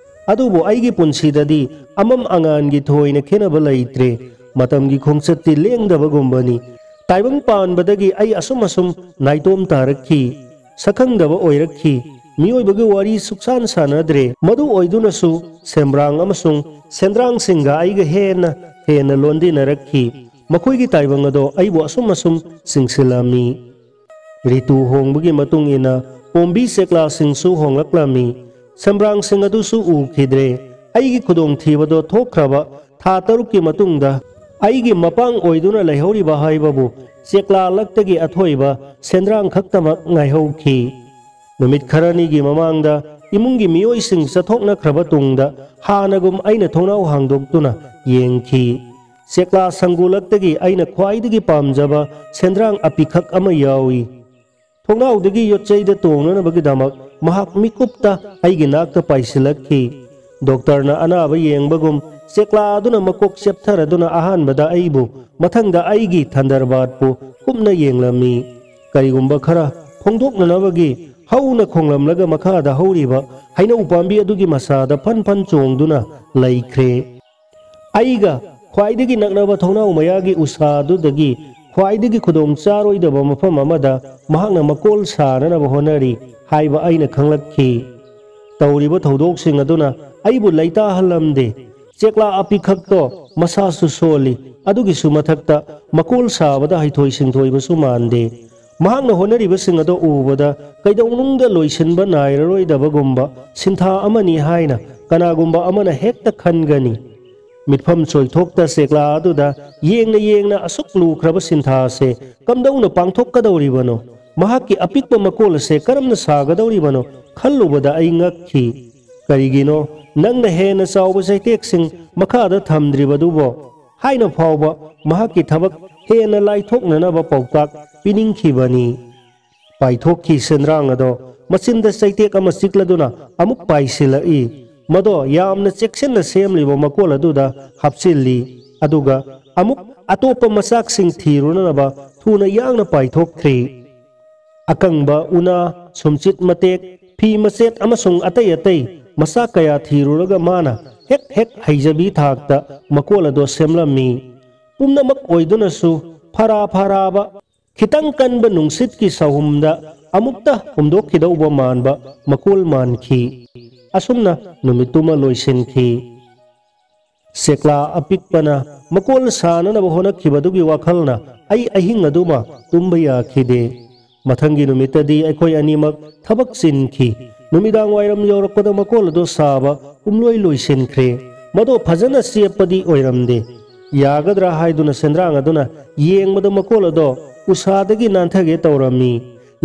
ꯑꯗꯨꯕꯨ ꯑꯩꯒꯤ ꯄꯨꯟꯁꯤꯗꯗꯤ ꯑꯃꯝ ꯑꯉꯥꯟꯒꯤ ꯊꯣꯏꯅ ꯈꯦꯠꯅꯕ ꯂꯩꯇ꯭ꯔꯦ꯫ ꯃꯇꯝꯒꯤ ꯈꯣꯡꯆꯠꯇꯤ ꯂꯦꯡꯗꯕꯒꯨꯝꯕꯅꯤ꯫ ꯇꯥꯏꯕꯪ ꯄꯥꯟꯕꯗꯒꯤ ꯑꯩ ꯑꯁꯨꯝ ꯑꯁꯨꯝ ꯅꯥꯏꯇꯣꯝ ꯇꯥꯔꯛꯈꯤ꯫ ꯁꯛꯈꯪꯗꯕ ꯑꯣꯏꯔꯛꯈꯤ꯫ ꯃꯤꯑꯣꯏꯕꯒꯤ ꯋꯥꯔꯤ ꯁꯨꯛꯁꯥꯟ ꯁꯥꯟꯅꯗ꯭ꯔꯦ꯫ ꯃꯗꯨ ꯑꯣꯏꯗꯨꯅꯁꯨ ꯁꯦꯝꯕ꯭ꯔꯥꯡ ꯑꯃꯁꯨꯡ ꯁꯦꯟꯗ꯭ꯔꯥꯡꯁꯤꯡꯒ ꯑꯩꯒ ꯍꯦꯟꯅ ꯍꯦꯟꯅ ꯂꯣꯟꯗꯤꯟꯅꯔꯛꯈꯤ꯫ ꯃꯈꯣꯏꯒꯤ ꯇꯥꯏꯕꯪ ꯑꯗꯣ ꯑꯩꯕꯨ ꯑꯁꯨꯝ ꯑꯁꯨꯝ ꯆꯤꯡꯁꯤꯜꯂꯝꯃꯤ꯫ ꯔꯤꯇꯨ ꯍꯣꯡꯕꯒꯤ ꯃꯇꯨꯡ ꯏꯟꯅ ꯄꯣꯝꯕꯤ ꯆꯦꯛꯂꯥꯁꯤꯡꯁꯨ ꯍꯣꯡꯂꯛꯂꯝꯃꯤ꯫ ꯁꯦꯝꯕ꯭ꯔꯥꯡꯁꯤꯡ ꯑꯗꯨꯁꯨ ꯎꯈꯤꯗ꯭ꯔꯦ꯫ ꯑꯩꯒꯤ ꯈꯨꯗꯣꯡꯊꯤꯕꯗꯣ ꯊꯣꯛꯈ꯭ꯔꯕ ꯊꯥ ꯇꯔꯨꯛꯀꯤ ꯃꯇꯨꯡꯗ ꯑꯩꯒꯤ ꯃꯄꯥꯡ ꯑꯣꯏꯗꯨꯅ ꯂꯩꯍꯧꯔꯤꯕ ꯍꯥꯏꯕꯕꯨ ꯆꯦꯛꯂꯥ ꯂꯛꯇꯒꯤ ꯑꯊꯣꯏꯕ ꯁꯦꯟꯗ꯭ꯔꯥꯡ ꯈꯛꯇꯃꯛ ꯉꯥꯏꯍꯧꯈꯤ꯫ ꯅꯨꯃꯤꯠ ꯈꯔꯅꯤꯒꯤ ꯃꯃꯥꯡꯗ ꯏꯃꯨꯡꯒꯤ ꯃꯤꯑꯣꯏꯁꯤꯡ ꯆꯠꯊꯣꯛꯅꯈ꯭ꯔꯕ ꯇꯨꯡꯗ ꯍꯥꯟꯅꯒꯨꯝ ꯑꯩꯅ ꯊꯣꯡꯅꯥꯎ ꯍꯥꯡꯗꯣꯛꯇꯨꯅ ꯌꯦꯡꯈꯤ꯫ ꯆꯦꯛꯂꯥ ꯁꯪꯒꯨ ꯂꯛꯇꯒꯤ ꯑꯩꯅ ꯈ꯭ꯋꯥꯏꯗꯒꯤ ꯄꯥꯝꯖꯕ ꯁꯦꯟꯗ꯭ꯔꯥꯡ ꯑꯄꯤꯈꯛ ꯑꯃ ꯌꯥꯎꯏ꯫ ꯊꯣꯡꯅꯥꯎꯗꯒꯤ ꯌꯣꯠꯆꯩꯗ ꯇꯣꯡꯅꯅꯕꯒꯤꯗꯃꯛ ꯃꯍꯥꯛ ꯃꯤꯀꯨꯞꯇ ꯑꯩꯒꯤ ꯅꯥꯛꯇ ꯄꯥꯏꯁꯤꯜꯂꯛꯈꯤ꯫ ꯗꯣꯛꯇꯔꯅ ꯑꯅꯥꯕ ꯌꯦꯡꯕꯒꯨꯝ ꯆꯦꯛꯂꯥ ꯑꯗꯨꯅ ꯃꯀꯣꯛ ꯆꯦꯞꯊꯔꯗꯨꯅ ꯑꯍꯥꯟꯕꯗ ꯑꯩꯕꯨ, ꯃꯊꯪꯗ ꯑꯩꯒꯤ ꯊꯟꯗꯔꯕꯥꯔꯠꯄꯨ ꯀꯨꯞꯅ ꯌꯦꯡꯂꯝꯃꯤ꯫ ꯀꯔꯤꯒꯨꯝꯕ ꯈꯔ ꯐꯣꯡꯗꯣꯛꯅꯅꯕꯒꯤ ꯍꯧꯅ ꯈꯣꯡꯂꯝꯂꯒ ꯃꯈꯥꯗ ꯍꯧꯔꯤꯕ ꯍꯩꯅꯧ ꯄꯥꯝꯕꯤ ꯑꯗꯨꯒꯤ ꯃꯁꯥꯗ ꯐꯟ ꯐꯟ ꯆꯣꯡꯗꯨꯅ ꯂꯩꯈ꯭ꯔꯦ꯫ ꯑꯩꯒ ꯈ꯭ꯋꯥꯏꯗꯒꯤ ꯅꯛꯅꯕ ꯊꯣꯡꯅꯥꯎ ꯃꯌꯥꯒꯤ ꯎꯁꯥꯗꯨꯗꯒꯤ ꯈ꯭ꯋꯥꯏꯗꯒꯤ ꯈꯨꯗꯣꯡ ꯆꯥꯔꯣꯏꯗꯕ ꯃꯐꯝ ꯑꯃꯗ ꯃꯍꯥꯛꯅ ꯃꯀꯣꯜ ꯁꯥꯅꯅꯕ ꯍꯣꯠꯅꯔꯤ ꯍꯥꯏꯕ ꯑꯩꯅ ꯈꯪꯂꯛꯈꯤ꯫ ꯇꯧꯔꯤꯕ ꯊꯧꯗꯣꯛꯁꯤꯡ ꯑꯗꯨꯅ ꯑꯩꯕꯨ ꯂꯩꯇꯥꯍꯜꯂꯝꯗꯦ꯫ ꯆꯦꯛꯂꯥ ꯑꯄꯤꯛꯈꯛꯇꯣ ꯃꯁꯥꯁꯨ ꯁꯣꯜꯂꯤ, ꯑꯗꯨꯒꯤꯁꯨ ꯃꯊꯛꯇ ꯃꯀꯣꯜ ꯁꯥꯕꯗ ꯍꯩꯊꯣꯏ ꯁꯤꯡꯊꯣꯏꯕꯁꯨ ꯃꯥꯟꯗꯦ꯫ ꯃꯍꯥꯛꯅ ꯍꯣꯠꯅꯔꯤꯕꯁꯤꯡ ꯑꯗꯣ ꯎꯕꯗ ꯀꯩꯗꯧꯅꯨꯡꯗ ꯂꯣꯏꯁꯤꯟꯕ ꯅꯥꯏꯔꯔꯣꯏꯗꯕꯒꯨꯝꯕ ꯁꯤꯟꯊꯥ ꯑꯃꯅꯤ ꯍꯥꯏꯅ ꯀꯅꯥꯒꯨꯝꯕ ꯑꯃꯅ ꯍꯦꯛꯇ ꯈꯟꯒꯅꯤ꯫ ꯃꯤꯠꯐꯝ ꯆꯣꯏꯊꯣꯛꯇ ꯆꯦꯛꯂꯥ ꯑꯗꯨꯗ ꯌꯦꯡꯅ ꯌꯦꯡꯅ ꯑꯁꯨꯛ ꯂꯨꯈ꯭ꯔꯕ ꯁꯤꯟꯊꯥ ꯑꯁꯦ ꯀꯝꯗꯧꯅ ꯄꯥꯡꯊꯣꯛꯀꯗꯧꯔꯤꯕꯅꯣ? ꯃꯍꯥꯛꯀꯤ ꯑꯄꯤꯛꯄ ꯃꯀꯣꯜ ꯑꯁꯦ ꯀꯔꯝꯅ ꯁꯥꯒꯗꯧꯔꯤꯕꯅꯣ ꯈꯜꯂꯨꯕꯗ ꯑꯩ ꯉꯛꯈꯤ꯫ "ꯀꯔꯤꯒꯤꯅꯣ ꯅꯪꯅ ꯍꯦꯟꯅ ꯆꯥꯎꯕ ꯆꯩꯇꯦꯛꯁꯤꯡ ꯃꯈꯥꯗ ꯊꯝꯗ꯭ꯔꯤꯕꯗꯨꯕꯣ?" ꯍꯥꯏꯅ ꯐꯥꯎꯕ ꯃꯍꯥꯛꯀꯤ ꯊꯕꯛ ꯍꯦꯟꯅ ꯂꯥꯏꯊꯣꯛꯅꯅꯕ ꯄꯥꯎꯇꯥꯛ ꯄꯤꯅꯤꯡꯈꯤꯕꯅꯤ꯫ ꯄꯥꯏꯊꯣꯛꯈꯤ ꯁꯦꯟꯗ꯭ꯔꯥꯡ ꯑꯗꯣ꯫ ꯃꯆꯤꯟꯗ ꯆꯩꯇꯦꯛ ꯑꯃ ꯆꯤꯛꯂꯗꯨꯅ ꯑꯃꯨꯛ ꯄꯥꯏꯁꯤꯜꯂꯛꯏ꯫ ꯃꯗꯣ ꯌꯥꯝꯅ ꯆꯦꯛꯁꯤꯟꯅ ꯁꯦꯝꯂꯤꯕ ꯃꯀꯣꯜ ꯑꯗꯨꯗ ꯍꯥꯞꯆꯤꯜꯂꯤ꯫ ꯑꯗꯨꯒ ꯑꯃꯨꯛ ꯑꯇꯣꯞꯄ ꯃꯆꯥꯛꯁꯤꯡ ꯊꯤꯔꯨꯅꯅꯕ ꯊꯨꯅ ꯌꯥꯡꯅ ꯄꯥꯏꯊꯣꯛꯈ꯭ꯔꯤ꯫ ꯑꯀꯪꯕ ꯎꯅꯥ, ꯁꯨꯝꯆꯤꯠ ꯃꯇꯦꯛ, ꯐꯤ ꯃꯆꯦꯠ ꯑꯃꯁꯨꯡ ꯑꯇꯩ ꯑꯇꯩ ꯃꯆꯥꯛ ꯀꯌꯥ ꯊꯤꯔꯨꯔꯒ ꯃꯥꯅ ꯍꯦꯛ ꯍꯦꯛ ꯍꯩꯖꯕꯤ ꯊꯥꯛꯇ ꯃꯀꯣꯜ ꯑꯗꯣ ꯁꯦꯝꯂꯝꯃꯤ꯫ ꯄꯨꯝꯅꯃꯛ ꯑꯣꯏꯗꯨꯅꯁꯨ ꯐꯔꯥ ꯐꯔꯥꯕ, ꯈꯤꯇꯪ ꯀꯟꯕ ꯅꯨꯡꯁꯤꯠꯀꯤ ꯁꯍꯨꯝꯗ ꯑꯃꯨꯛꯇ ꯍꯨꯝꯗꯣꯛꯈꯤꯗꯧꯕ ꯃꯥꯟꯕ ꯃꯀꯣꯜ ꯃꯥꯟꯈꯤ꯫ ꯑꯁꯨꯝꯅ ꯅꯨꯃꯤꯠꯇꯨꯃ ꯂꯣꯏꯁꯤꯟꯈꯤ꯫ ꯁꯦꯛꯂꯥ ꯑꯄꯤꯛꯄꯅ ꯃꯀꯣꯜ ꯁꯥꯅꯅꯕ ꯍꯣꯠꯅꯈꯤꯕꯗꯨꯒꯤ ꯋꯥꯈꯜꯅ ꯑꯩ ꯑꯍꯤꯡ ꯑꯗꯨꯃ ꯇꯨꯝꯕ ꯌꯥꯈꯤꯗꯦ꯫ ꯃꯊꯪꯒꯤ ꯅꯨꯃꯤꯠꯇꯗꯤ ꯑꯩꯈꯣꯏ ꯑꯅꯤꯃꯛ ꯊꯕꯛ ꯆꯤꯟꯈꯤ꯫ ꯅꯨꯃꯤꯗꯥꯡ ꯋꯥꯏꯔꯝ ꯌꯧꯔꯛꯄꯗ ꯃꯀꯣꯜ ꯑꯗꯨ ꯁꯥꯕ ꯄꯨꯝꯂꯣꯏ ꯂꯣꯏꯁꯤꯟꯈ꯭ꯔꯦ꯫ ꯃꯗꯣ ꯐꯖꯅ ꯆꯦꯞꯄꯗꯤ ꯑꯣꯏꯔꯝꯗꯦ꯫ ꯌꯥꯒꯗ꯭ꯔꯥ ꯍꯥꯏꯗꯨꯅ ꯁꯦꯟꯗ꯭ꯔꯥꯡ ꯑꯗꯨꯅ ꯌꯦꯡꯕꯗ ꯃꯀꯣꯜ ꯑꯗꯣ ꯎꯁꯥꯗꯒꯤ ꯅꯥꯟꯊꯒꯦ ꯇꯧꯔꯝꯃꯤ꯫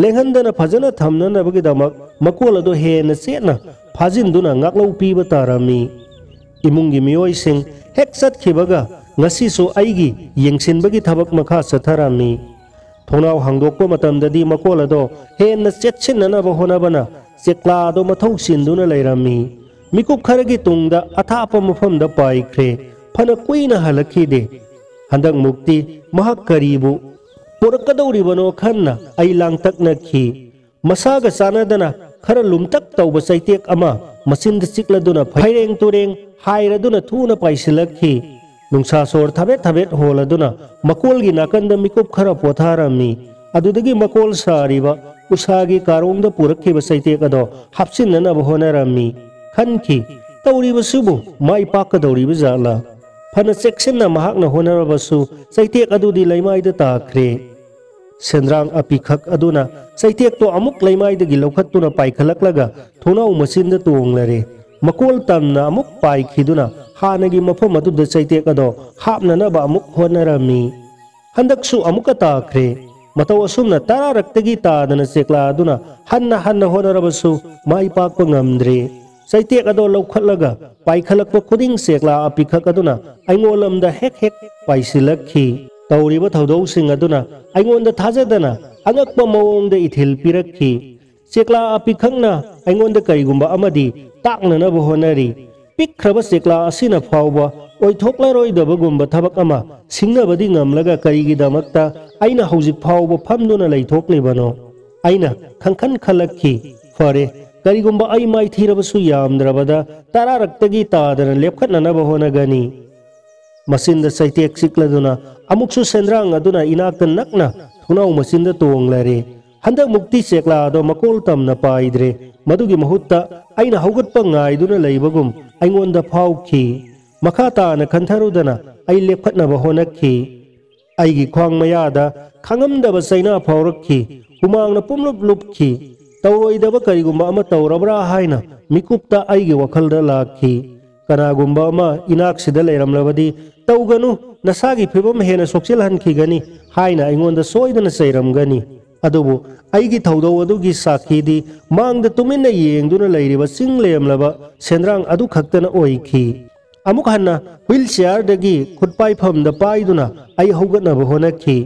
ꯂꯦꯡꯍꯟꯗꯅ ꯐꯖꯅ ꯊꯝꯅꯅꯕꯒꯤꯗꯃꯛ ꯃꯀꯣꯜ ꯑꯗꯣ ꯍꯦꯟꯅ ꯆꯦꯠꯅ ꯐꯥꯖꯤꯟꯗꯨꯅ ꯉꯥꯛꯂꯧ ꯄꯤꯕ ꯇꯥꯔꯝꯃꯤ꯫ ꯏꯃꯨꯡꯒꯤ ꯃꯤꯑꯣꯏꯁꯤꯡ ꯍꯦꯛ ꯆꯠꯈꯤꯕꯒ ꯉꯁꯤꯁꯨ ꯑꯩꯒꯤ ꯌꯦꯡꯁꯤꯟꯕꯒꯤ ꯊꯕꯛ ꯃꯈꯥ ꯆꯠꯊꯔꯝꯃꯤ꯫ ꯊꯣꯡꯅꯥꯎ ꯍꯥꯡꯗꯣꯛꯄ ꯃꯇꯝꯗꯗꯤ ꯃꯀꯣꯜ ꯑꯗꯣ ꯍꯦꯟꯅ ꯆꯦꯠꯁꯤꯟꯅꯅꯕ ꯍꯣꯠꯅꯕꯅ ꯆꯦꯛꯂꯥ ꯑꯗꯣ ꯃꯊꯧ ꯆꯤꯟꯗꯨꯅ ꯂꯩꯔꯝꯃꯤ꯫ ꯃꯤꯀꯨꯞ ꯈꯔꯒꯤ ꯇꯨꯡꯗ ꯑꯊꯥꯞꯄ ꯃꯐꯝꯗ ꯄꯥꯏꯈ꯭ꯔꯦ꯫ ꯐꯅ ꯀꯨꯏꯅ ꯍꯜꯂꯛꯈꯤꯗꯦ꯫ ꯍꯟꯗꯛ ꯃꯨꯛꯇꯤ ꯃꯍꯥꯛ ꯀꯔꯤꯕꯨ ꯄꯨꯔꯛꯀꯗꯧꯔꯤꯕꯅꯣ ꯈꯟꯅ ꯑꯩ ꯂꯥꯡꯇꯛꯅꯈꯤ꯫ ꯃꯁꯥꯒ ꯆꯥꯟꯅꯗꯅ ꯈꯔ ꯂꯨꯝꯇꯛ ꯇꯧꯕ ꯆꯩꯇꯦꯛ ꯑꯃ ꯃꯆꯤꯟꯗ ꯆꯤꯛꯂꯗꯨꯅ ꯐꯩꯔꯦꯡ ꯇꯨꯔꯦꯡ ꯍꯥꯏꯔꯗꯨꯅ ꯊꯨꯅ ꯄꯥꯏꯁꯤꯜꯂꯛꯈꯤ꯫ ꯅꯨꯡꯁꯥ ꯁꯣꯔ ꯊꯕꯦꯠ ꯊꯕꯦꯠ ꯍꯣꯜꯂꯗꯨꯅ ꯃꯀꯣꯜꯒꯤ ꯅꯥꯀꯟꯗ ꯃꯤꯀꯨꯞ ꯈꯔ ꯄꯣꯊꯥꯔꯝꯃꯤ꯫ ꯑꯗꯨꯗꯒꯤ ꯃꯀꯣꯜ ꯁꯥꯔꯤꯕ ꯎꯁꯥꯒꯤ ꯀꯥꯔꯣꯡꯗ ꯄꯨꯔꯛꯈꯤꯕ ꯆꯩꯇꯦꯛ ꯑꯗꯣ ꯍꯥꯞꯆꯤꯟꯅꯅꯕ ꯍꯣꯠꯅꯔꯝꯃꯤ꯫ ꯈꯟꯈꯤ, "ꯇꯧꯔꯤꯕꯁꯤꯕꯨ ꯃꯥꯏ ꯄꯥꯛꯀꯗꯧꯔꯤꯕ ꯖꯥꯠꯂꯥ?" ꯐꯅ ꯆꯦꯛꯁꯤꯟꯅ ꯃꯍꯥꯛꯅ ꯍꯣꯠꯅꯔꯕꯁꯨ ꯆꯩꯇꯦꯛ ꯑꯗꯨꯗꯤ ꯂꯩꯃꯥꯏꯗ ꯇꯥꯈ꯭ꯔꯦ꯫ ꯁꯦꯟꯗ꯭ꯔꯥꯡ ꯑꯄꯤꯈꯛ ꯑꯗꯨꯅ ꯆꯩꯇꯦꯛꯇꯣ ꯑꯃꯨꯛ ꯂꯩꯃꯥꯏꯗꯒꯤ ꯂꯧꯈꯠꯇꯨꯅ ꯄꯥꯏꯈꯠꯂꯛꯂꯒ ꯊꯣꯡꯅꯥꯎ ꯃꯆꯤꯟꯗ ꯇꯣꯡꯂꯔꯦ꯫ ꯃꯀꯣꯜ ꯇꯝꯅ ꯑꯃꯨꯛ ꯄꯥꯏꯈꯤꯗꯨꯅ ꯍꯥꯟꯅꯒꯤ ꯃꯐꯝ ꯑꯗꯨꯗ ꯆꯩꯇꯦꯛ ꯑꯗꯣ ꯍꯥꯞꯅꯅꯕ ꯑꯃꯨꯛ ꯍꯣꯠꯅꯔꯝꯃꯤ꯫ ꯍꯟꯗꯛꯁꯨ ꯑꯃꯨꯛꯀ ꯇꯥꯈ꯭ꯔꯦ꯫ ꯃꯇꯧ ꯑꯁꯨꯝꯅ ꯇꯔꯥꯔꯛꯇꯒꯤ ꯇꯥꯗꯅ ꯆꯦꯛꯂꯥ ꯑꯗꯨꯅ ꯍꯟꯅ ꯍꯟꯅ ꯍꯣꯠꯅꯔꯕꯁꯨ ꯃꯥꯏ ꯄꯥꯛꯄ ꯉꯝꯗ꯭ꯔꯦ꯫ ꯆꯩꯇꯦꯛ ꯑꯗꯣ ꯂꯧꯈꯠꯂꯒ ꯄꯥꯏꯈꯠꯂꯛꯄ ꯈꯨꯗꯤꯡ ꯆꯦꯛꯂꯥ ꯑꯄꯤꯈꯛ ꯑꯗꯨꯅ ꯑꯩꯉꯣꯟꯂꯝꯗ ꯍꯦꯛ ꯍꯦꯛ ꯄꯥꯏꯁꯤꯜꯂꯛꯈꯤ꯫ ꯇꯧꯔꯤꯕ ꯊꯧꯗꯧꯁꯤꯡ ꯑꯗꯨꯅ ꯑꯩꯉꯣꯟꯗ ꯊꯥꯖꯗꯅ ꯑꯉꯛꯄ ꯃꯑꯣꯡꯗ ꯏꯊꯤꯜ ꯄꯤꯔꯛꯈꯤ꯫ ꯆꯦꯛꯂꯥ ꯑꯄꯤꯈꯛꯅ ꯑꯩꯉꯣꯟꯗ ꯀꯔꯤꯒꯨꯝꯕ ꯑꯃꯗꯤ ꯇꯥꯛꯅꯅꯕ ꯍꯣꯠꯅꯔꯤ꯫ ꯄꯤꯛꯈ꯭ꯔꯕ ꯆꯦꯛꯂꯥ ꯑꯁꯤꯅ ꯐꯥꯎꯕ ꯑꯣꯏꯊꯣꯛꯂꯔꯣꯏꯗꯕꯒꯨꯝꯕ ꯊꯕꯛ ꯑꯃ ꯁꯤꯡꯅꯕꯗꯤ ꯉꯝꯂꯒ ꯀꯔꯤꯒꯤꯗꯃꯛꯇ ꯑꯩꯅ ꯍꯧꯖꯤꯛ ꯐꯥꯎꯕ ꯐꯝꯗꯨꯅ ꯂꯩꯊꯣꯛꯂꯤꯕꯅꯣ? ꯑꯩꯅ ꯈꯪꯈꯟ ꯈꯜꯂꯛꯈꯤ, "ꯐꯔꯦ, ꯀꯔꯤꯒꯨꯝꯕ ꯑꯩ ꯃꯥꯏꯊꯤꯔꯕꯁꯨ ꯌꯥꯝꯗ꯭ꯔꯕꯗ ꯇꯔꯥꯔꯛꯇꯒꯤ ꯇꯥꯗꯅ ꯂꯦꯞꯈꯠꯅꯅꯕ ꯍꯣꯠꯅꯒꯅꯤ"꯫ ꯃꯆꯤꯟꯗ ꯆꯩꯇꯦꯛ ꯆꯤꯛꯂꯗꯨꯅ ꯑꯃꯨꯛꯁꯨ ꯁꯦꯟꯗ꯭ꯔꯥꯡ ꯑꯗꯨꯅ ꯏꯅꯥꯛꯇ ꯅꯛꯅ ꯊꯣꯡꯅꯥꯎ ꯃꯆꯤꯟꯗ ꯇꯣꯡꯂꯔꯦ꯫ ꯍꯟꯗꯛꯃꯨꯛꯇꯤ ꯆꯦꯛꯂꯥ ꯑꯗꯣ ꯃꯀꯣꯜ ꯇꯝꯅ ꯄꯥꯏꯗ꯭ꯔꯦ꯫ ꯃꯗꯨꯒꯤ ꯃꯍꯨꯠꯇ ꯑꯩꯅ ꯍꯧꯒꯠꯄ ꯉꯥꯏꯗꯨꯅ ꯂꯩꯕꯒꯨꯝ ꯑꯩꯉꯣꯟꯗ ꯐꯥꯎꯈꯤ꯫ ꯃꯈꯥ ꯇꯥꯅ ꯈꯟꯊꯔꯨꯗꯅ ꯑꯩ ꯂꯦꯞꯈꯠꯅꯕ ꯍꯣꯠꯅꯈꯤ꯫ ꯑꯩꯒꯤ ꯈ꯭ꯋꯥꯡ ꯃꯌꯥꯗ ꯈꯥꯡꯉꯝꯗꯕ ꯆꯩꯅꯥ ꯐꯥꯎꯔꯛꯈꯤ꯫ ꯍꯨꯃꯥꯡꯅ ꯄꯨꯝꯂꯨꯞ ꯂꯨꯞꯈꯤ꯫ ꯇꯧꯔꯣꯏꯗꯕ ꯀꯔꯤꯒꯨꯝꯕ ꯑꯃ ꯇꯧꯔꯕ꯭ꯔꯥ ꯍꯥꯏꯅ ꯃꯤꯀꯨꯞꯇ ꯑꯩꯒꯤ ꯋꯥꯈꯜꯗ ꯂꯥꯛꯈꯤ꯫ ꯀꯅꯥꯒꯨꯝꯕ ꯑꯃ ꯏꯅꯥꯛꯁꯤꯗ ꯂꯩꯔꯝꯂꯕꯗꯤ, "ꯇꯧꯒꯅꯨ, ꯅꯁꯥꯒꯤ ꯐꯤꯕꯝ ꯍꯦꯟꯅ ꯁꯣꯛꯆꯤꯜꯍꯟꯈꯤꯒꯅꯤ" ꯍꯥꯏꯅ ꯑꯩꯉꯣꯟꯗ ꯁꯣꯏꯗꯅ ꯆꯩꯔꯝꯒꯅꯤ꯫ ꯑꯗꯨꯕꯨ ꯑꯩꯒꯤ ꯊꯧꯗꯧ ꯑꯗꯨꯒꯤ ꯁꯥꯈꯤꯗꯤ ꯃꯥꯡꯗ ꯇꯨꯃꯤꯟꯅ ꯌꯦꯡꯗꯨꯅ ꯂꯩꯔꯤꯕ ꯆꯤꯡ ꯂꯦꯝꯂꯕ ꯁꯦꯟꯗ꯭ꯔꯥꯡ ꯑꯗꯨ ꯈꯛꯇꯅ ꯑꯣꯏꯈꯤ꯫ ꯑꯃꯨꯛ ꯍꯟꯅ ꯋꯤꯜ ꯆꯤꯌꯥꯔꯗꯒꯤ ꯈꯨꯠ ꯄꯥꯏꯐꯝꯗ ꯄꯥꯏꯗꯨꯅ ꯑꯩ ꯍꯧꯒꯠꯅꯕ ꯍꯣꯠꯅꯈꯤ꯫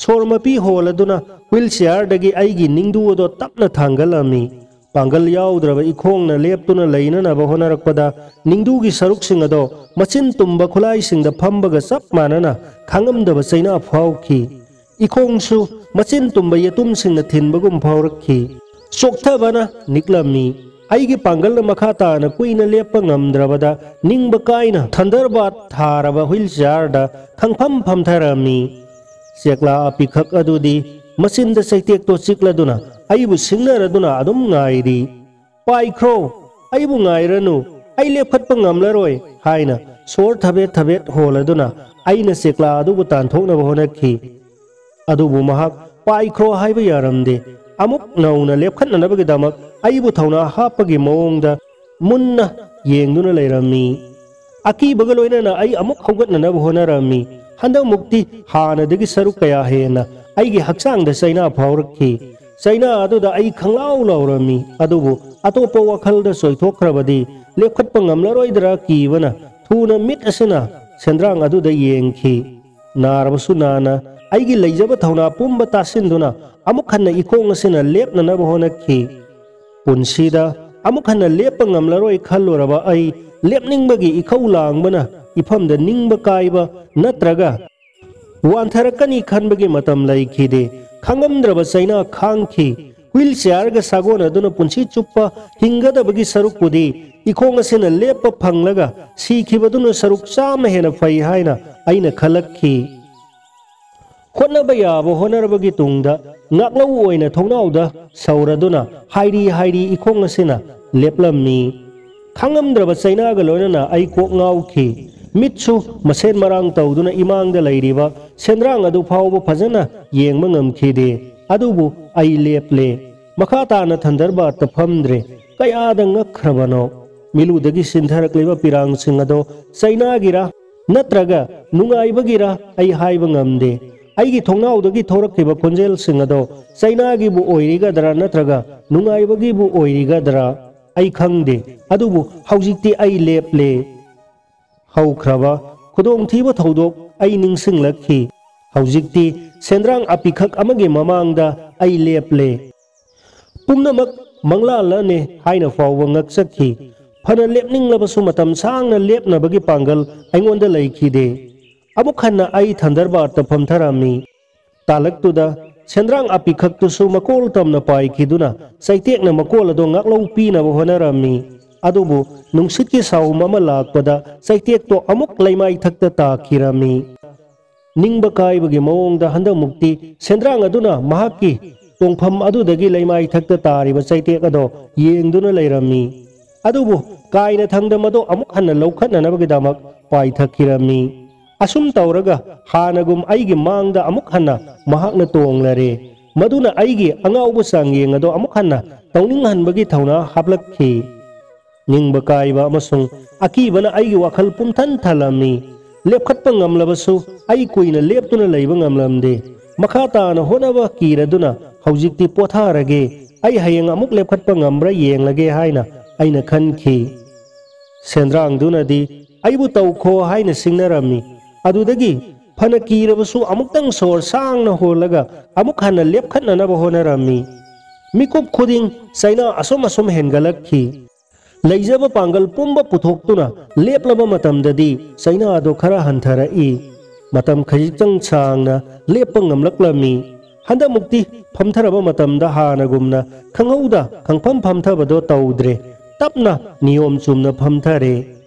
ꯁꯣꯔ ꯃꯄꯤ ꯍꯣꯜꯂꯗꯨꯅ ꯋꯤꯜ ꯆꯤꯌꯥꯔꯗꯒꯤ ꯑꯩꯒꯤ ꯅꯤꯡꯗꯨ ꯑꯗꯣ ꯇꯞꯅ ꯊꯥꯡꯒꯠꯂꯝꯃꯤ꯫ ꯄꯥꯡꯒꯜ ꯌꯥꯎꯗ꯭ꯔꯕ ꯏꯈꯣꯡꯅ ꯂꯦꯞꯇꯨꯅ ꯂꯩꯅꯅꯕ ꯍꯣꯠꯅꯔꯛꯄꯗ ꯅꯤꯡꯗꯨꯒꯤ ꯁꯔꯨꯛꯁꯤꯡ ꯑꯗꯣ ꯃꯆꯤꯟ ꯇꯨꯝꯕ ꯈꯨꯠꯂꯥꯏꯁꯤꯡꯗ ꯐꯝꯕꯒ ꯆꯞ ꯃꯥꯟꯅꯅ ꯈꯥꯡꯉꯝꯗꯕ ꯆꯩꯅꯥ ꯐꯥꯎꯈꯤ꯫ ꯏꯈꯣꯡꯁꯨ ꯃꯆꯤꯟ ꯇꯨꯝꯕ ꯌꯦꯇꯨꯝꯁꯤꯡꯅ ꯊꯤꯟꯕꯒꯨꯝ ꯐꯥꯎꯔꯛꯈꯤ꯫ ꯆꯣꯛꯊꯕꯅ ꯅꯤꯛꯂꯝꯃꯤ꯫ ꯑꯩꯒꯤ ꯄꯥꯡꯒꯜꯅ ꯃꯈꯥ ꯇꯥꯅ ꯀꯨꯏꯅ ꯂꯦꯞꯄ ꯉꯝꯗ꯭ꯔꯕꯗ ꯅꯤꯡꯕ ꯀꯥꯏꯅ ꯊꯟꯗꯔꯕꯥꯔꯗ ꯊꯥꯔꯕ ꯍ꯭ꯋꯤꯜ ꯆꯤꯌꯥꯔꯗ ꯈꯪꯐꯝ ꯐꯝꯊꯔꯝꯃꯤ꯫ ꯆꯦꯛꯂꯥ ꯑꯄꯤꯈꯛ ꯑꯗꯨꯗꯤ ꯃꯆꯤꯟꯗ ꯆꯩꯇꯦꯛꯇꯣ ꯆꯤꯛꯂꯗꯨꯅ ꯑꯩꯕꯨ ꯁꯤꯡꯅꯔꯗꯨꯅ ꯑꯗꯨꯝ ꯉꯥꯏꯔꯤ꯫ "ꯄꯥꯏꯈ꯭ꯔꯣ, ꯑꯩꯕꯨ ꯉꯥꯏꯔꯅꯨ, ꯑꯩ ꯂꯦꯞꯈꯠꯄ ꯉꯝꯂꯔꯣꯏ" ꯍꯥꯏꯅ ꯁꯣꯔ ꯊꯕꯦꯠ ꯊꯕꯦꯠ ꯍꯣꯜꯂꯗꯨꯅ ꯑꯩꯅ ꯆꯦꯛꯂꯥ ꯑꯗꯨꯕꯨ ꯇꯥꯟꯊꯣꯛꯅꯕ ꯍꯣꯠꯅꯈꯤ꯫ ꯑꯗꯨꯕꯨ ꯃꯍꯥꯛ "ꯄꯥꯏꯈ꯭ꯔꯣ" ꯍꯥꯏꯕ ꯌꯥꯔꯝꯗꯦ꯫ ꯑꯃꯨꯛ ꯅꯧꯅ ꯂꯦꯞꯈꯠꯅꯅꯕꯒꯤꯗꯃꯛ ꯑꯩꯕꯨ ꯊꯧꯅꯥ ꯍꯥꯞꯄꯒꯤ ꯃꯑꯣꯡꯗ ꯃꯨꯟꯅ ꯌꯦꯡꯗꯨꯅ ꯂꯩꯔꯝꯃꯤ꯫ ꯑꯀꯤꯕꯒ ꯂꯣꯏꯅꯅ ꯑꯩ ꯑꯃꯨꯛ ꯍꯧꯒꯠꯅꯅꯕ ꯍꯣꯠꯅꯔꯝꯃꯤ꯫ ꯍꯟꯗꯛꯃꯨꯛꯇꯤ ꯍꯥꯟꯅꯗꯒꯤ ꯁꯔꯨꯛ ꯀꯌꯥ ꯍꯦꯟꯅ ꯑꯩꯒꯤ ꯍꯛꯆꯥꯡꯗ ꯆꯩꯅꯥ ꯐꯥꯎꯔꯛꯈꯤ꯫ ꯆꯩꯅꯥ ꯑꯗꯨꯗ ꯑꯩ ꯈꯪꯂꯥꯎ ꯂꯥꯎꯔꯝꯃꯤ꯫ ꯑꯗꯨꯕꯨ ꯑꯇꯣꯞꯄ ꯋꯥꯈꯜꯗ ꯆꯣꯏꯊꯣꯛꯈ꯭ꯔꯕꯗꯤ ꯂꯦꯞꯈꯠꯄ ꯉꯝꯂꯔꯣꯏꯗ꯭ꯔꯥ ꯀꯤꯕꯅ ꯊꯨꯅ ꯃꯤꯠ ꯑꯁꯤꯅ ꯁꯦꯟꯗ꯭ꯔꯥꯡ ꯑꯗꯨꯗ ꯌꯦꯡꯈꯤ꯫ ꯅꯥꯔꯕꯁꯨ ꯅꯥꯅ ꯑꯩꯒꯤ ꯂꯩꯖꯕ ꯊꯧꯅꯥ ꯄꯨꯝꯕ ꯇꯥꯁꯤꯟꯗꯨꯅ ꯑꯃꯨꯛ ꯍꯟꯅ ꯏꯈꯣꯡ ꯑꯁꯤꯅ ꯂꯦꯞꯅꯅꯕ ꯍꯣꯠꯅꯈꯤ꯫ ꯄꯨꯟꯁꯤꯗ ꯑꯃꯨꯛ ꯍꯟꯅ ꯂꯦꯞꯄ ꯉꯝꯂꯔꯣꯏ ꯈꯜꯂꯨꯔꯕ ꯑꯩ ꯂꯦꯞꯅꯤꯡꯕꯒꯤ ꯏꯈꯧ ꯂꯥꯡꯕꯅ ꯏꯐꯝꯗ ꯅꯤꯡꯕ ꯀꯥꯏꯕ ꯅꯠꯇ꯭ꯔꯒ ꯋꯥꯟꯊꯔꯛꯀꯅꯤ ꯈꯟꯕꯒꯤ ꯃꯇꯝ ꯂꯩꯈꯤꯗꯦ꯫ ꯈꯥꯡꯉꯝꯗ꯭ꯔꯕ ꯆꯩꯅꯥ ꯈꯥꯡꯈꯤ꯫ ꯍ꯭ꯋꯤꯜ ꯆꯤꯌꯥꯔꯒ ꯁꯥꯒꯣꯟꯅꯗꯨꯅ ꯄꯨꯟꯁꯤ ꯆꯨꯞꯄ ꯍꯤꯡꯒꯗꯕꯒꯤ ꯁꯔꯨꯛꯄꯨꯗꯤ ꯏꯈꯣꯡ ꯑꯁꯤꯅ ꯂꯦꯞꯄ ꯐꯪꯂꯒ ꯁꯤꯈꯤꯕꯗꯨꯅ ꯁꯔꯨꯛ ꯆꯥꯝꯃ ꯍꯦꯟꯅ ꯐꯩ ꯍꯥꯏꯅ ꯑꯩꯅ ꯈꯜꯂꯛꯈꯤ꯫ ꯍꯣꯠꯅꯕ ꯌꯥꯕ ꯍꯣꯠꯅꯔꯕꯒꯤ ꯇꯨꯡꯗ ꯉꯥꯛꯂꯧ ꯑꯣꯏꯅ ꯊꯣꯡꯅꯥꯎꯗ ꯁꯧꯔꯗꯨꯅ ꯍꯥꯏꯔꯤ ꯍꯥꯏꯔꯤ ꯏꯈꯣꯡ ꯑꯁꯤꯅ ꯂꯦꯞꯂꯝꯃꯤ꯫ ꯈꯥꯡꯉꯝꯗ꯭ꯔꯕ ꯆꯩꯅꯥꯒ ꯂꯣꯏꯅꯅ ꯑꯩ ꯀꯣꯛ ꯉꯥꯎꯈꯤ꯫ ꯃꯤꯠꯁꯨ ꯃꯁꯦꯟ ꯃꯔꯥꯡ ꯇꯧꯗꯨꯅ ꯏꯃꯥꯡꯗ ꯂꯩꯔꯤꯕ ꯁꯦꯟꯗ꯭ꯔꯥꯡ ꯑꯗꯨ ꯐꯥꯎꯕ ꯐꯖꯅ ꯌꯦꯡꯕ ꯉꯝꯈꯤꯗꯦ꯫ ꯑꯗꯨꯕꯨ ꯑꯩ ꯂꯦꯞꯂꯦ꯫ ꯃꯈꯥ ꯇꯥꯅ ꯊꯟꯗꯔꯕꯥꯔꯠꯇ ꯐꯝꯗ꯭ꯔꯦ꯫ ꯀꯌꯥꯗ ꯉꯛꯈ꯭ꯔꯕꯅꯣ! ꯃꯤꯠꯂꯨꯗꯒꯤ ꯁꯤꯟꯊꯔꯛꯂꯤꯕ ꯄꯤꯔꯥꯡꯁꯤꯡ ꯑꯗꯣ ꯆꯩꯅꯥꯒꯤꯔ ꯅꯠꯇ꯭ꯔꯒ ꯅꯨꯡꯉꯥꯏꯕꯒꯤꯔ ꯑꯩ ꯍꯥꯏꯕ ꯉꯝꯗꯦ꯫ ꯑꯩꯒꯤ ꯊꯣꯡꯅꯥꯎꯗꯒꯤ ꯊꯣꯔꯛꯈꯤꯕ ꯈꯣꯟꯖꯦꯜꯁꯤꯡ ꯑꯗꯣ ꯆꯩꯅꯥꯒꯤꯕꯨ ꯑꯣꯏꯔꯤꯒꯗ꯭ꯔꯥ ꯅꯠꯇ꯭ꯔꯒ ꯅꯨꯡꯉꯥꯏꯕꯒꯤꯕꯨ ꯑꯣꯏꯔꯤꯒꯗ꯭ꯔꯥ ꯑꯩ ꯈꯪꯗꯦ꯫ ꯑꯗꯨꯕꯨ ꯍꯧꯖꯤꯛꯇꯤ ꯑꯩ ꯂꯦꯞꯂꯦ꯫ ꯍꯧꯈ꯭ꯔꯕ ꯈꯨꯗꯣꯡꯊꯤꯕ ꯊꯧꯗꯣꯛ ꯑꯩ ꯅꯤꯡꯁꯤꯡꯂꯛꯈꯤ꯫ ꯍꯧꯖꯤꯛꯇꯤ ꯁꯦꯟꯗ꯭ꯔꯥꯡ ꯑꯄꯤꯈꯛ ꯑꯃꯒꯤ ꯃꯃꯥꯡꯗ ꯑꯩ ꯂꯦꯞꯂꯦ꯫ ꯄꯨꯝꯅꯃꯛ ꯃꯪꯂꯥꯟꯂꯅꯦ ꯍꯥꯏꯅ ꯐꯥꯎꯕ ꯉꯛꯆꯈꯤ꯫ ꯐꯅ ꯂꯦꯞꯅꯤꯡꯂꯕꯁꯨ ꯃꯇꯝ ꯁꯥꯡꯅ ꯂꯦꯞꯅꯕꯒꯤ ꯄꯥꯡꯒꯜ ꯑꯩꯉꯣꯟꯗ ꯂꯩꯈꯤꯗꯦ꯫ ꯑꯃꯨꯛ ꯍꯟꯅ ꯑꯩ ꯊꯟꯗꯔꯕꯥꯔꯠꯇ ꯐꯝꯊꯔꯝꯃꯤ꯫ ꯇꯥꯂꯛꯇꯨꯗ ꯁꯦꯟꯗ꯭ꯔꯥꯡ ꯑꯄꯤꯈꯛꯇꯨꯁꯨ ꯃꯀꯣꯜ ꯇꯝꯅ ꯄꯥꯏꯈꯤꯗꯨꯅ ꯆꯩꯇꯦꯛꯅ ꯃꯀꯣꯜ ꯑꯗꯣ ꯉꯥꯛꯂꯧ ꯄꯤꯅꯕ ꯍꯣꯠꯅꯔꯝꯃꯤ꯫ ꯑꯗꯨꯕꯨ ꯅꯨꯡꯁꯤꯠꯀꯤ ꯁꯥꯍꯨꯝ ꯑꯃ ꯂꯥꯛꯄꯗ ꯆꯩꯇꯦꯛꯇꯣ ꯑꯃꯨꯛ ꯂꯩꯃꯥꯏ ꯊꯛꯇ ꯇꯥꯈꯤꯔꯝꯃꯤ꯫ ꯅꯤꯡꯕ ꯀꯥꯏꯕꯒꯤ ꯃꯑꯣꯡꯗ ꯍꯟꯗꯛꯃꯨꯛꯇꯤ ꯁꯦꯟꯗ꯭ꯔꯥꯡ ꯑꯗꯨꯅ ꯃꯍꯥꯛꯀꯤ ꯇꯣꯡꯐꯝ ꯑꯗꯨꯗꯒꯤ ꯂꯩꯃꯥꯏ ꯊꯛꯇ ꯇꯥꯔꯤꯕ ꯆꯩꯇꯦꯛ ꯑꯗꯣ ꯌꯦꯡꯗꯨꯅ ꯂꯩꯔꯝꯃꯤ꯫ ꯑꯗꯨꯕꯨ ꯀꯥꯏꯅ ꯊꯪꯗ ꯃꯗꯨ ꯑꯃꯨꯛ ꯍꯟꯅ ꯂꯧꯈꯠꯅꯅꯕꯒꯤꯗꯃꯛ ꯄꯥꯏꯊꯈꯤꯔꯝꯃꯤ꯫ ꯑꯁꯨꯝ ꯇꯧꯔꯒ ꯍꯥꯟꯅꯒꯨꯝ ꯑꯩꯒꯤ ꯃꯥꯡꯗ ꯑꯃꯨꯛ ꯍꯟꯅ ꯃꯍꯥꯛꯅ ꯇꯣꯡꯂꯔꯦ꯫ ꯃꯗꯨꯅ ꯑꯩꯒꯤ ꯑꯉꯥꯎꯕ ꯆꯥꯡꯌꯦꯡ ꯑꯗꯣ ꯑꯃꯨꯛ ꯍꯟꯅ ꯇꯧꯅꯤꯡꯍꯟꯕꯒꯤ ꯊꯧꯅꯥ ꯍꯥꯞꯂꯛꯈꯤ꯫ ꯅꯤꯡꯕ ꯀꯥꯏꯕ ꯑꯃꯁꯨꯡ ꯑꯀꯤꯕꯅ ꯑꯩꯒꯤ ꯋꯥꯈꯜ ꯄꯨꯝꯊꯟ ꯊꯜꯂꯝꯃꯤ꯫ ꯂꯦꯞꯈꯠꯄ ꯉꯝꯂꯕꯁꯨ ꯑꯩ ꯀꯨꯏꯅ ꯂꯦꯞꯇꯨꯅ ꯂꯩꯕ ꯉꯝꯂꯝꯗꯦ꯫ ꯃꯈꯥ ꯇꯥꯅ ꯍꯣꯠꯅꯕ ꯀꯤꯔꯗꯨꯅ ꯍꯧꯖꯤꯛꯇꯤ ꯄꯣꯊꯥꯔꯒꯦ, ꯑꯩ ꯍꯌꯦꯡ ꯑꯃꯨꯛ ꯂꯦꯞꯈꯠꯄ ꯉꯝꯕ꯭ꯔꯥ ꯌꯦꯡꯂꯒꯦ ꯍꯥꯏꯅ ꯑꯩꯅ ꯈꯟꯈꯤ꯫ ꯁꯦꯟꯗ꯭ꯔꯥꯡꯗꯨꯅꯗꯤ ꯑꯩꯕꯨ ꯇꯧꯈꯣ ꯍꯥꯏꯅ ꯁꯤꯡꯅꯔꯝꯃꯤ꯫ ꯑꯗꯨꯗꯒꯤ ꯐꯅ ꯀꯤꯔꯕꯁꯨ ꯑꯃꯨꯛꯇꯪ ꯁꯣꯔ ꯁꯥꯡꯅ ꯍꯣꯜꯂꯒ ꯑꯃꯨꯛ ꯍꯟꯅ ꯂꯦꯞꯈꯠꯅꯅꯕ ꯍꯣꯠꯅꯔꯝꯃꯤ꯫ ꯃꯤꯀꯨꯞ ꯈꯨꯗꯤꯡ ꯆꯩꯅꯥ ꯑꯁꯨꯝ ꯑꯁꯨꯝ ꯍꯦꯟꯒꯠꯂꯛꯈꯤ꯫ ꯂꯩꯖꯕ ꯄꯥꯡꯒꯜ ꯄꯨꯝꯕ ꯄꯨꯊꯣꯛꯇꯨꯅ ꯂꯦꯞꯂꯕ ꯃꯇꯝꯗꯗꯤ ꯆꯩꯅꯥꯗꯣ ꯈꯔ ꯍꯟꯊꯔꯛꯏ꯫ ꯃꯇꯝ ꯈꯖꯤꯛꯇꯪ ꯁꯥꯡꯅ ꯂꯦꯞꯄ ꯉꯝꯂꯛꯂꯝꯃꯤ꯫ ꯍꯟꯗꯛꯃꯨꯛꯇꯤ ꯐꯝꯊꯔꯕ ꯃꯇꯝꯗ ꯍꯥꯟꯅꯒꯨꯝꯅ ꯈꯪꯍꯧꯗ ꯈꯪꯐꯝ ꯐꯝꯊꯕꯗꯣ ꯇꯧꯗ꯭ꯔꯦ꯫ ꯇꯞꯅ ꯅꯤꯌꯣꯝ ꯆꯨꯝꯅ ꯐꯝꯊꯔꯦ꯫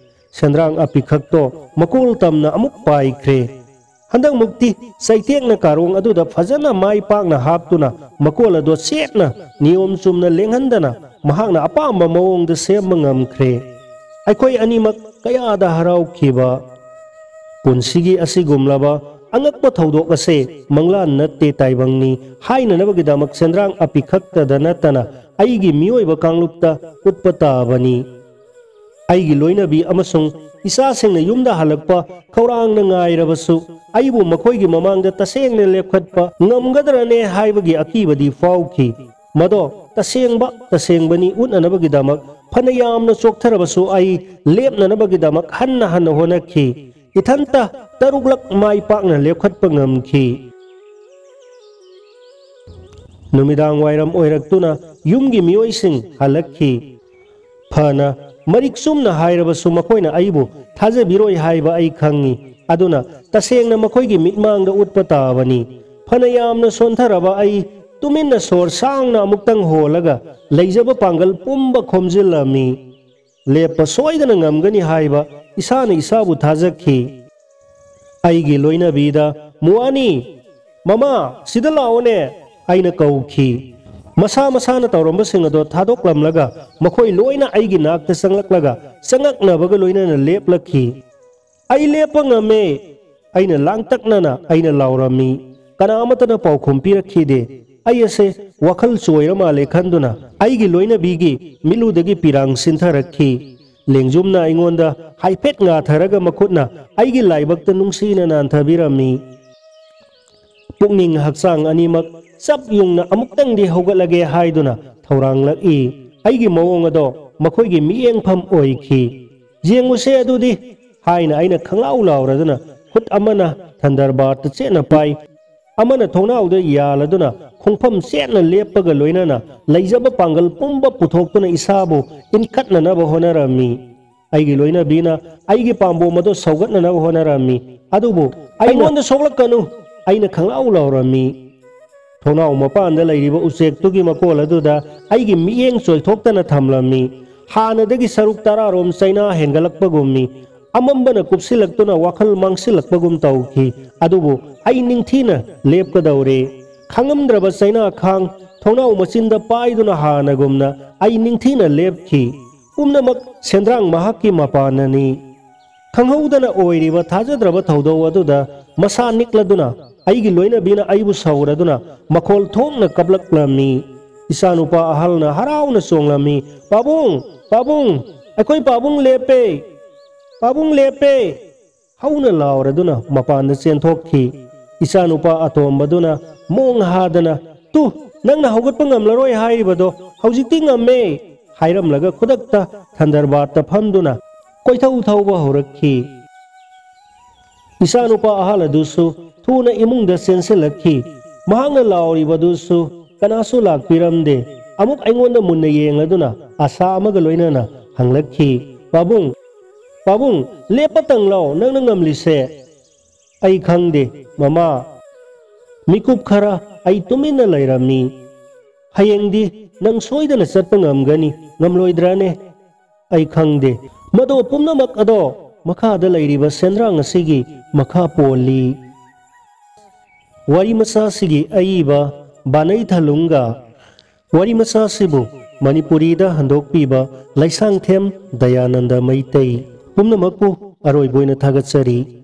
ꯁꯦꯟꯗ꯭ꯔꯥꯡ ꯑꯄꯤꯈꯛꯇꯣ ꯃꯀꯣꯜ ꯇꯝꯅ ꯑꯃꯨꯛ ꯄꯥꯏꯈ꯭ꯔꯦ꯫ ꯍꯟꯗꯛꯃꯨꯛꯇꯤ ꯆꯩꯇꯦꯛꯅ ꯀꯥꯔꯣꯡ ꯑꯗꯨꯗ ꯐꯖꯅ ꯃꯥꯏ ꯄꯥꯛꯅ ꯍꯥꯞꯇꯨꯅ ꯃꯀꯣꯜ ꯑꯗꯣ ꯆꯦꯠꯅ ꯅꯤꯌꯣꯝ ꯆꯨꯝꯅ ꯂꯦꯡꯍꯟꯗꯅ ꯃꯍꯥꯛꯅ ꯑꯄꯥꯝꯕ ꯃꯑꯣꯡꯗ ꯁꯦꯝꯕ ꯉꯝꯈ꯭ꯔꯦ꯫ ꯑꯩꯈꯣꯏ ꯑꯅꯤꯃꯛ ꯀꯌꯥꯗ ꯍꯔꯥꯎꯈꯤꯕ! ꯄꯨꯟꯁꯤꯒꯤ ꯑꯁꯤꯒꯨꯝꯂꯕ ꯑꯉꯛꯄ ꯊꯧꯗꯣꯛ ꯑꯁꯦ ꯃꯪꯂꯥꯟ ꯅꯠꯇꯦ, ꯇꯥꯏꯕꯪꯅꯤ ꯍꯥꯏꯅꯅꯕꯒꯤꯗꯃꯛ ꯁꯦꯟꯗ꯭ꯔꯥꯡ ꯑꯄꯤꯈꯛꯇꯗ ꯅꯠꯇꯅ ꯑꯩꯒꯤ ꯃꯤꯑꯣꯏꯕ ꯀꯥꯡꯂꯨꯞꯇ ꯎꯠꯄ ꯇꯥꯕꯅꯤ꯫ ꯑꯩꯒꯤ ꯂꯣꯏꯅꯕꯤ ꯑꯃꯁꯨꯡ ꯏꯆꯥꯁꯤꯡꯅ ꯌꯨꯝꯗ ꯍꯜꯂꯛꯄ ꯈꯧꯔꯥꯡꯅ ꯉꯥꯏꯔꯕꯁꯨ, ꯑꯩꯕꯨ ꯃꯈꯣꯏꯒꯤ ꯃꯃꯥꯡꯗ ꯇꯁꯦꯡꯅ ꯂꯦꯞꯈꯠꯄ ꯉꯝꯒꯗ꯭ꯔꯅꯦ ꯍꯥꯏꯕꯒꯤ ꯑꯀꯤꯕꯗꯤ ꯐꯥꯎꯈꯤ꯫ ꯃꯗꯣ ꯇꯁꯦꯡꯕ, ꯇꯁꯦꯡꯕꯅꯤ ꯎꯠꯅꯅꯕꯒꯤꯗꯃꯛ ꯐꯅ ꯌꯥꯝꯅ ꯆꯣꯛꯊꯔꯕꯁꯨ ꯑꯩ ꯂꯦꯞꯅꯅꯕꯒꯤꯗꯃꯛ ꯍꯟꯅ ꯍꯟꯅ ꯍꯣꯠꯅꯈꯤ꯫ ꯏꯊꯟꯇ ꯇꯔꯨꯛꯂꯛ ꯃꯥꯏ ꯄꯥꯛꯅ ꯂꯦꯞꯈꯠꯄ ꯉꯝꯈꯤ꯫ ꯅꯨꯃꯤꯗꯥꯡ ꯋꯥꯏꯔꯝ ꯑꯣꯏꯔꯛꯇꯨꯅ ꯌꯨꯝꯒꯤ ꯃꯤꯑꯣꯏꯁꯤꯡ ꯍꯜꯂꯛꯈꯤ꯫ ꯐꯅ ꯃꯔꯤꯛ ꯆꯨꯝꯅ ꯍꯥꯏꯔꯕꯁꯨ ꯃꯈꯣꯏꯅ ꯑꯩꯕꯨ ꯊꯥꯖꯕꯤꯔꯣꯏ ꯍꯥꯏꯕ ꯑꯩ ꯈꯪꯏ꯫ ꯑꯗꯨꯅ ꯇꯁꯦꯡꯅ ꯃꯈꯣꯏꯒꯤ ꯃꯤꯠꯃꯥꯡꯗ ꯎꯠꯄ ꯇꯥꯕꯅꯤ꯫ ꯐꯅ ꯌꯥꯝꯅ ꯁꯣꯟꯊꯔꯕ ꯑꯩ ꯇꯨꯃꯤꯟꯅ ꯁꯣꯔ ꯁꯥꯡꯅ ꯑꯃꯨꯛꯇꯪ ꯍꯣꯜꯂꯒ ꯂꯩꯖꯕ ꯄꯥꯡꯒꯜ ꯄꯨꯝꯕ ꯈꯣꯝꯖꯤꯜꯂꯝꯃꯤ꯫ ꯂꯦꯞꯄ ꯁꯣꯏꯗꯅ ꯉꯝꯒꯅꯤ ꯍꯥꯏꯕ ꯏꯁꯥꯅ ꯏꯁꯥꯕꯨ ꯊꯥꯖꯈꯤ꯫ ꯑꯩꯒꯤ ꯂꯣꯏꯅꯕꯤꯗ, "ꯃꯨꯋꯥꯅꯤ, ꯃꯃꯥ, ꯁꯤꯗ ꯂꯥꯛꯑꯣꯅꯦ," ꯑꯩꯅ ꯀꯧꯈꯤ꯫ ꯃꯁꯥ ꯃꯁꯥꯅ ꯇꯧꯔꯝꯕꯁꯤꯡ ꯑꯗꯣ ꯊꯥꯗꯣꯛꯂꯝꯂꯒ ꯃꯈꯣꯏ ꯂꯣꯏꯅ ꯑꯩꯒꯤ ꯅꯥꯛꯇ ꯆꯪꯂꯛꯂꯒ ꯆꯪꯉꯛꯅꯕꯒ ꯂꯣꯏꯅꯅ ꯂꯦꯞꯂꯛꯈꯤ꯫ "ꯑꯩ ꯂꯦꯞꯄ ꯉꯝꯃꯦ!" ꯑꯩꯅ ꯂꯥꯡꯇꯛꯅꯅ ꯑꯩꯅ ꯂꯥꯎꯔꯝꯃꯤ꯫ ꯀꯅꯥ ꯑꯃꯠꯇꯅ ꯄꯥꯎꯈꯨꯝ ꯄꯤꯔꯛꯈꯤꯗꯦ꯫ ꯑꯩ ꯑꯁꯦ ꯋꯥꯈꯜ ꯆꯣꯏꯔ ꯃꯥꯜꯂꯦ ꯈꯟꯗꯨꯅ ꯑꯩꯒꯤ ꯂꯣꯏꯅꯕꯤꯒꯤ ꯃꯤꯠꯂꯨꯗꯒꯤ ꯄꯤꯔꯥꯡ ꯁꯤꯟꯊꯔꯛꯈꯤ꯫ ꯂꯦꯡꯖꯨꯝꯅ ꯑꯩꯉꯣꯟꯗ ꯍꯥꯏꯐꯦꯠ ꯉꯥꯊꯔꯒ ꯃꯈꯨꯠꯅ ꯑꯩꯒꯤ ꯂꯥꯏꯕꯛꯇ ꯅꯨꯡꯁꯤꯅ ꯅꯥꯟꯊꯕꯤꯔꯝꯃꯤ꯫ ꯄꯨꯛꯅꯤꯡ ꯍꯛꯆꯥꯡ ꯑꯅꯤꯃꯛ ꯆꯞ ꯌꯨꯡꯅ ꯑꯃꯨꯛꯇꯪꯗꯤ ꯍꯧꯒꯠꯂꯒꯦ ꯍꯥꯏꯗꯨꯅ ꯊꯧꯔꯥꯡꯂꯛꯏ꯫ ꯑꯩꯒꯤ ꯃꯑꯣꯡ ꯑꯗꯣ ꯃꯈꯣꯏꯒꯤ ꯃꯤꯠꯌꯦꯡꯐꯝ ꯑꯣꯏꯈꯤ꯫ "ꯌꯦꯡꯉꯨꯁꯦ ꯑꯗꯨꯗꯤ," ꯍꯥꯏꯅ ꯑꯩꯅ ꯈꯪꯂꯥꯎ ꯂꯥꯎꯔꯗꯨꯅ ꯈꯨꯠ ꯑꯃꯅ ꯊꯟꯗꯔꯕꯥꯔꯠꯇ ꯆꯦꯠꯅ ꯄꯥꯏ, ꯑꯃꯅ ꯊꯣꯡꯅꯥꯎꯗ ꯌꯥꯜꯂꯗꯨꯅ ꯈꯣꯡꯐꯝ ꯆꯦꯠꯅ ꯂꯦꯞꯄꯒ ꯂꯣꯏꯅꯅ ꯂꯩꯖꯕ ꯄꯥꯡꯒꯜ ꯄꯨꯝꯕ ꯄꯨꯊꯣꯛꯇꯨꯅ ꯏꯁꯥꯕꯨ ꯏꯟꯈꯠꯅꯅꯕ ꯍꯣꯠꯅꯔꯝꯃꯤ꯫ ꯑꯩꯒꯤ ꯂꯣꯏꯅꯕꯤꯅ ꯑꯩꯒꯤ ꯄꯥꯝꯕꯣꯝ ꯑꯗꯨ ꯁꯧꯒꯠꯅꯅꯕ ꯍꯣꯠꯅꯔꯝꯃꯤ꯫ ꯑꯗꯨꯕꯨ ꯑꯩꯉꯣꯟꯗ ꯁꯣꯛꯂꯛꯀꯅꯨ! ꯑꯩꯅ ꯈꯪꯂꯥꯎ ꯂꯥꯎꯔꯝꯃꯤ꯫ ꯊꯣꯡꯅꯥꯎ ꯃꯄꯥꯟꯗ ꯂꯩꯔꯤꯕ ꯎꯆꯦꯛꯇꯨꯒꯤ ꯃꯀꯣꯜ ꯑꯗꯨꯗ ꯑꯩꯒꯤ ꯃꯤꯠꯌꯦꯡ ꯆꯣꯏꯊꯣꯛꯇꯅ ꯊꯝꯂꯝꯃꯤ꯫ ꯍꯥꯟꯅꯗꯒꯤ ꯁꯔꯨꯛ ꯇꯔꯥꯔꯣꯝ ꯆꯩꯅꯥ ꯍꯦꯟꯒꯠꯂꯛꯄꯒꯨꯝꯃꯤ꯫ ꯑꯃꯝꯕꯅ ꯀꯨꯞꯁꯤꯜꯂꯛꯇꯨꯅ ꯋꯥꯈꯜ ꯃꯥꯡꯁꯤꯜꯂꯛꯄꯒꯨꯝ ꯇꯧꯈꯤ꯫ ꯑꯗꯨꯕꯨ ꯑꯩ ꯅꯤꯡꯊꯤꯅ ꯂꯦꯞꯀꯗꯧꯔꯦ꯫ ꯈꯥꯡꯉꯝꯗ꯭ꯔꯕ ꯆꯩꯅꯥ ꯈꯥꯡ ꯊꯣꯡꯅꯥꯎ ꯃꯆꯤꯟꯗ ꯄꯥꯏꯗꯨꯅ ꯍꯥꯟꯅꯒꯨꯝꯅ ꯑꯩ ꯅꯤꯡꯊꯤꯅ ꯂꯦꯞꯈꯤ꯫ ꯄꯨꯝꯅꯃꯛ ꯁꯦꯟꯗ꯭ꯔꯥꯡ ꯃꯍꯥꯛꯀꯤ ꯃꯄꯥꯟꯅꯅꯤ꯫ ꯈꯪꯍꯧꯗꯅ ꯑꯣꯏꯔꯤꯕ ꯊꯥꯖꯗ꯭ꯔꯕ ꯊꯧꯗꯧ ꯑꯗꯨꯗ ꯃꯁꯥ ꯅꯤꯛꯂꯗꯨꯅ ꯑꯩꯒꯤ ꯂꯣꯏꯅꯕꯤꯅ ꯑꯩꯕꯨ ꯁꯧꯔꯗꯨꯅ ꯃꯈꯣꯜ ꯊꯣꯛꯅ ꯀꯞꯂꯛꯂꯝꯃꯤ꯫ ꯏꯆꯥꯅꯨꯄꯥ ꯑꯍꯜꯅ ꯍꯔꯥꯎꯅ ꯆꯣꯡꯂꯝꯃꯤ꯫ "ꯄꯥꯕꯨꯡ! ꯄꯥꯕꯨꯡ! ꯑꯩꯈꯣꯏ ꯄꯥꯕꯨꯡ ꯂꯦꯞꯄꯦ! ꯄꯥꯕꯨꯡ ꯂꯦꯞꯄꯦ!" ꯍꯧꯅ ꯂꯥꯎꯔꯗꯨꯅ ꯃꯄꯥꯟꯗ ꯆꯦꯟꯊꯣꯛꯈꯤ꯫ ꯏꯆꯥꯅꯨꯄꯥ ꯑꯇꯣꯝꯕꯗꯨꯅ ꯃꯣꯡ ꯍꯥꯗꯅ, "ꯇꯨ, ꯅꯪꯅ ꯍꯧꯒꯠꯄ ꯉꯝꯂꯔꯣꯏ ꯍꯥꯏꯔꯤꯕꯗꯣ ꯍꯧꯖꯤꯛꯇꯤ ꯉꯝꯃꯦ!" ꯍꯥꯏꯔꯝꯂꯒ ꯈꯨꯗꯛꯇ ꯊꯟꯗꯔꯕꯥꯔꯠꯇ ꯐꯝꯗꯨꯅ ꯀꯣꯏꯊꯧ ꯊꯧꯕ ꯍꯧꯔꯛꯈꯤ꯫ ꯏꯆꯥꯅꯨꯄꯥ ꯑꯍꯜ ꯑꯗꯨꯁꯨ ꯊꯨꯅ ꯏꯃꯨꯡꯗ ꯆꯦꯟꯁꯤꯜꯂꯛꯈꯤ꯫ ꯃꯍꯥꯛꯅ ꯂꯥꯎꯔꯤꯕꯗꯨꯁꯨ ꯀꯅꯥꯁꯨ ꯂꯥꯛꯄꯤꯔꯝꯗꯦ꯫ ꯑꯃꯨꯛ ꯑꯩꯉꯣꯟꯗ ꯃꯨꯟꯅ ꯌꯦꯡꯂꯗꯨꯅ ꯑꯁꯥ ꯑꯃꯒ ꯂꯣꯏꯅꯅ ꯍꯪꯂꯛꯈꯤ, "ꯄꯥꯕꯨꯡ, ꯄꯥꯕꯨꯡ, ꯂꯦꯞꯄꯇꯪ ꯂꯥꯎ, ꯅꯪꯅ ꯉꯝꯂꯤꯁꯦ?" "ꯑꯩ ꯈꯪꯗꯦ, ꯃꯃꯥ꯫ ꯃꯤꯀꯨꯞ ꯈꯔ ꯑꯩ ꯇꯨꯃꯤꯟꯅ ꯂꯩꯔꯝꯃꯤ꯫ "ꯍꯌꯦꯡꯗꯤ ꯅꯪ ꯁꯣꯏꯗꯅ ꯆꯠꯄ ꯉꯝꯒꯅꯤ, ꯉꯝꯂꯣꯏꯗ꯭ꯔꯥꯅꯦ? ꯑꯩ ꯈꯪꯗꯦ꯫ ꯃꯗꯣ ꯄꯨꯝꯅꯃꯛ ꯑꯗꯣ ꯃꯈꯥꯗ ꯂꯩꯔꯤꯕ ꯁꯦꯟꯗ꯭ꯔꯥꯡ ꯑꯁꯤꯒꯤ ꯃꯈꯥ ꯄꯣꯜꯂꯤ꯫" ꯋꯥꯔꯤ ꯃꯆꯥꯁꯤꯒꯤ ꯑꯏꯕ ꯕꯥꯅꯩ ꯊꯂꯨꯡꯒ꯫ ꯋꯥꯔꯤ ꯃꯆꯥꯁꯤꯕꯨ ꯃꯅꯤꯄꯨꯔꯤꯗ ꯍꯟꯗꯣꯛꯄꯤꯕ ꯂꯩꯁꯥꯡꯊꯦꯝ ꯗꯌꯥꯅꯟꯗ ꯃꯩꯇꯩ꯫ ꯄꯨꯝꯅꯃꯛꯄꯨ ꯑꯔꯣꯏꯕ ꯑꯣꯏꯅ ꯊꯥꯒꯠꯆꯔꯤ꯫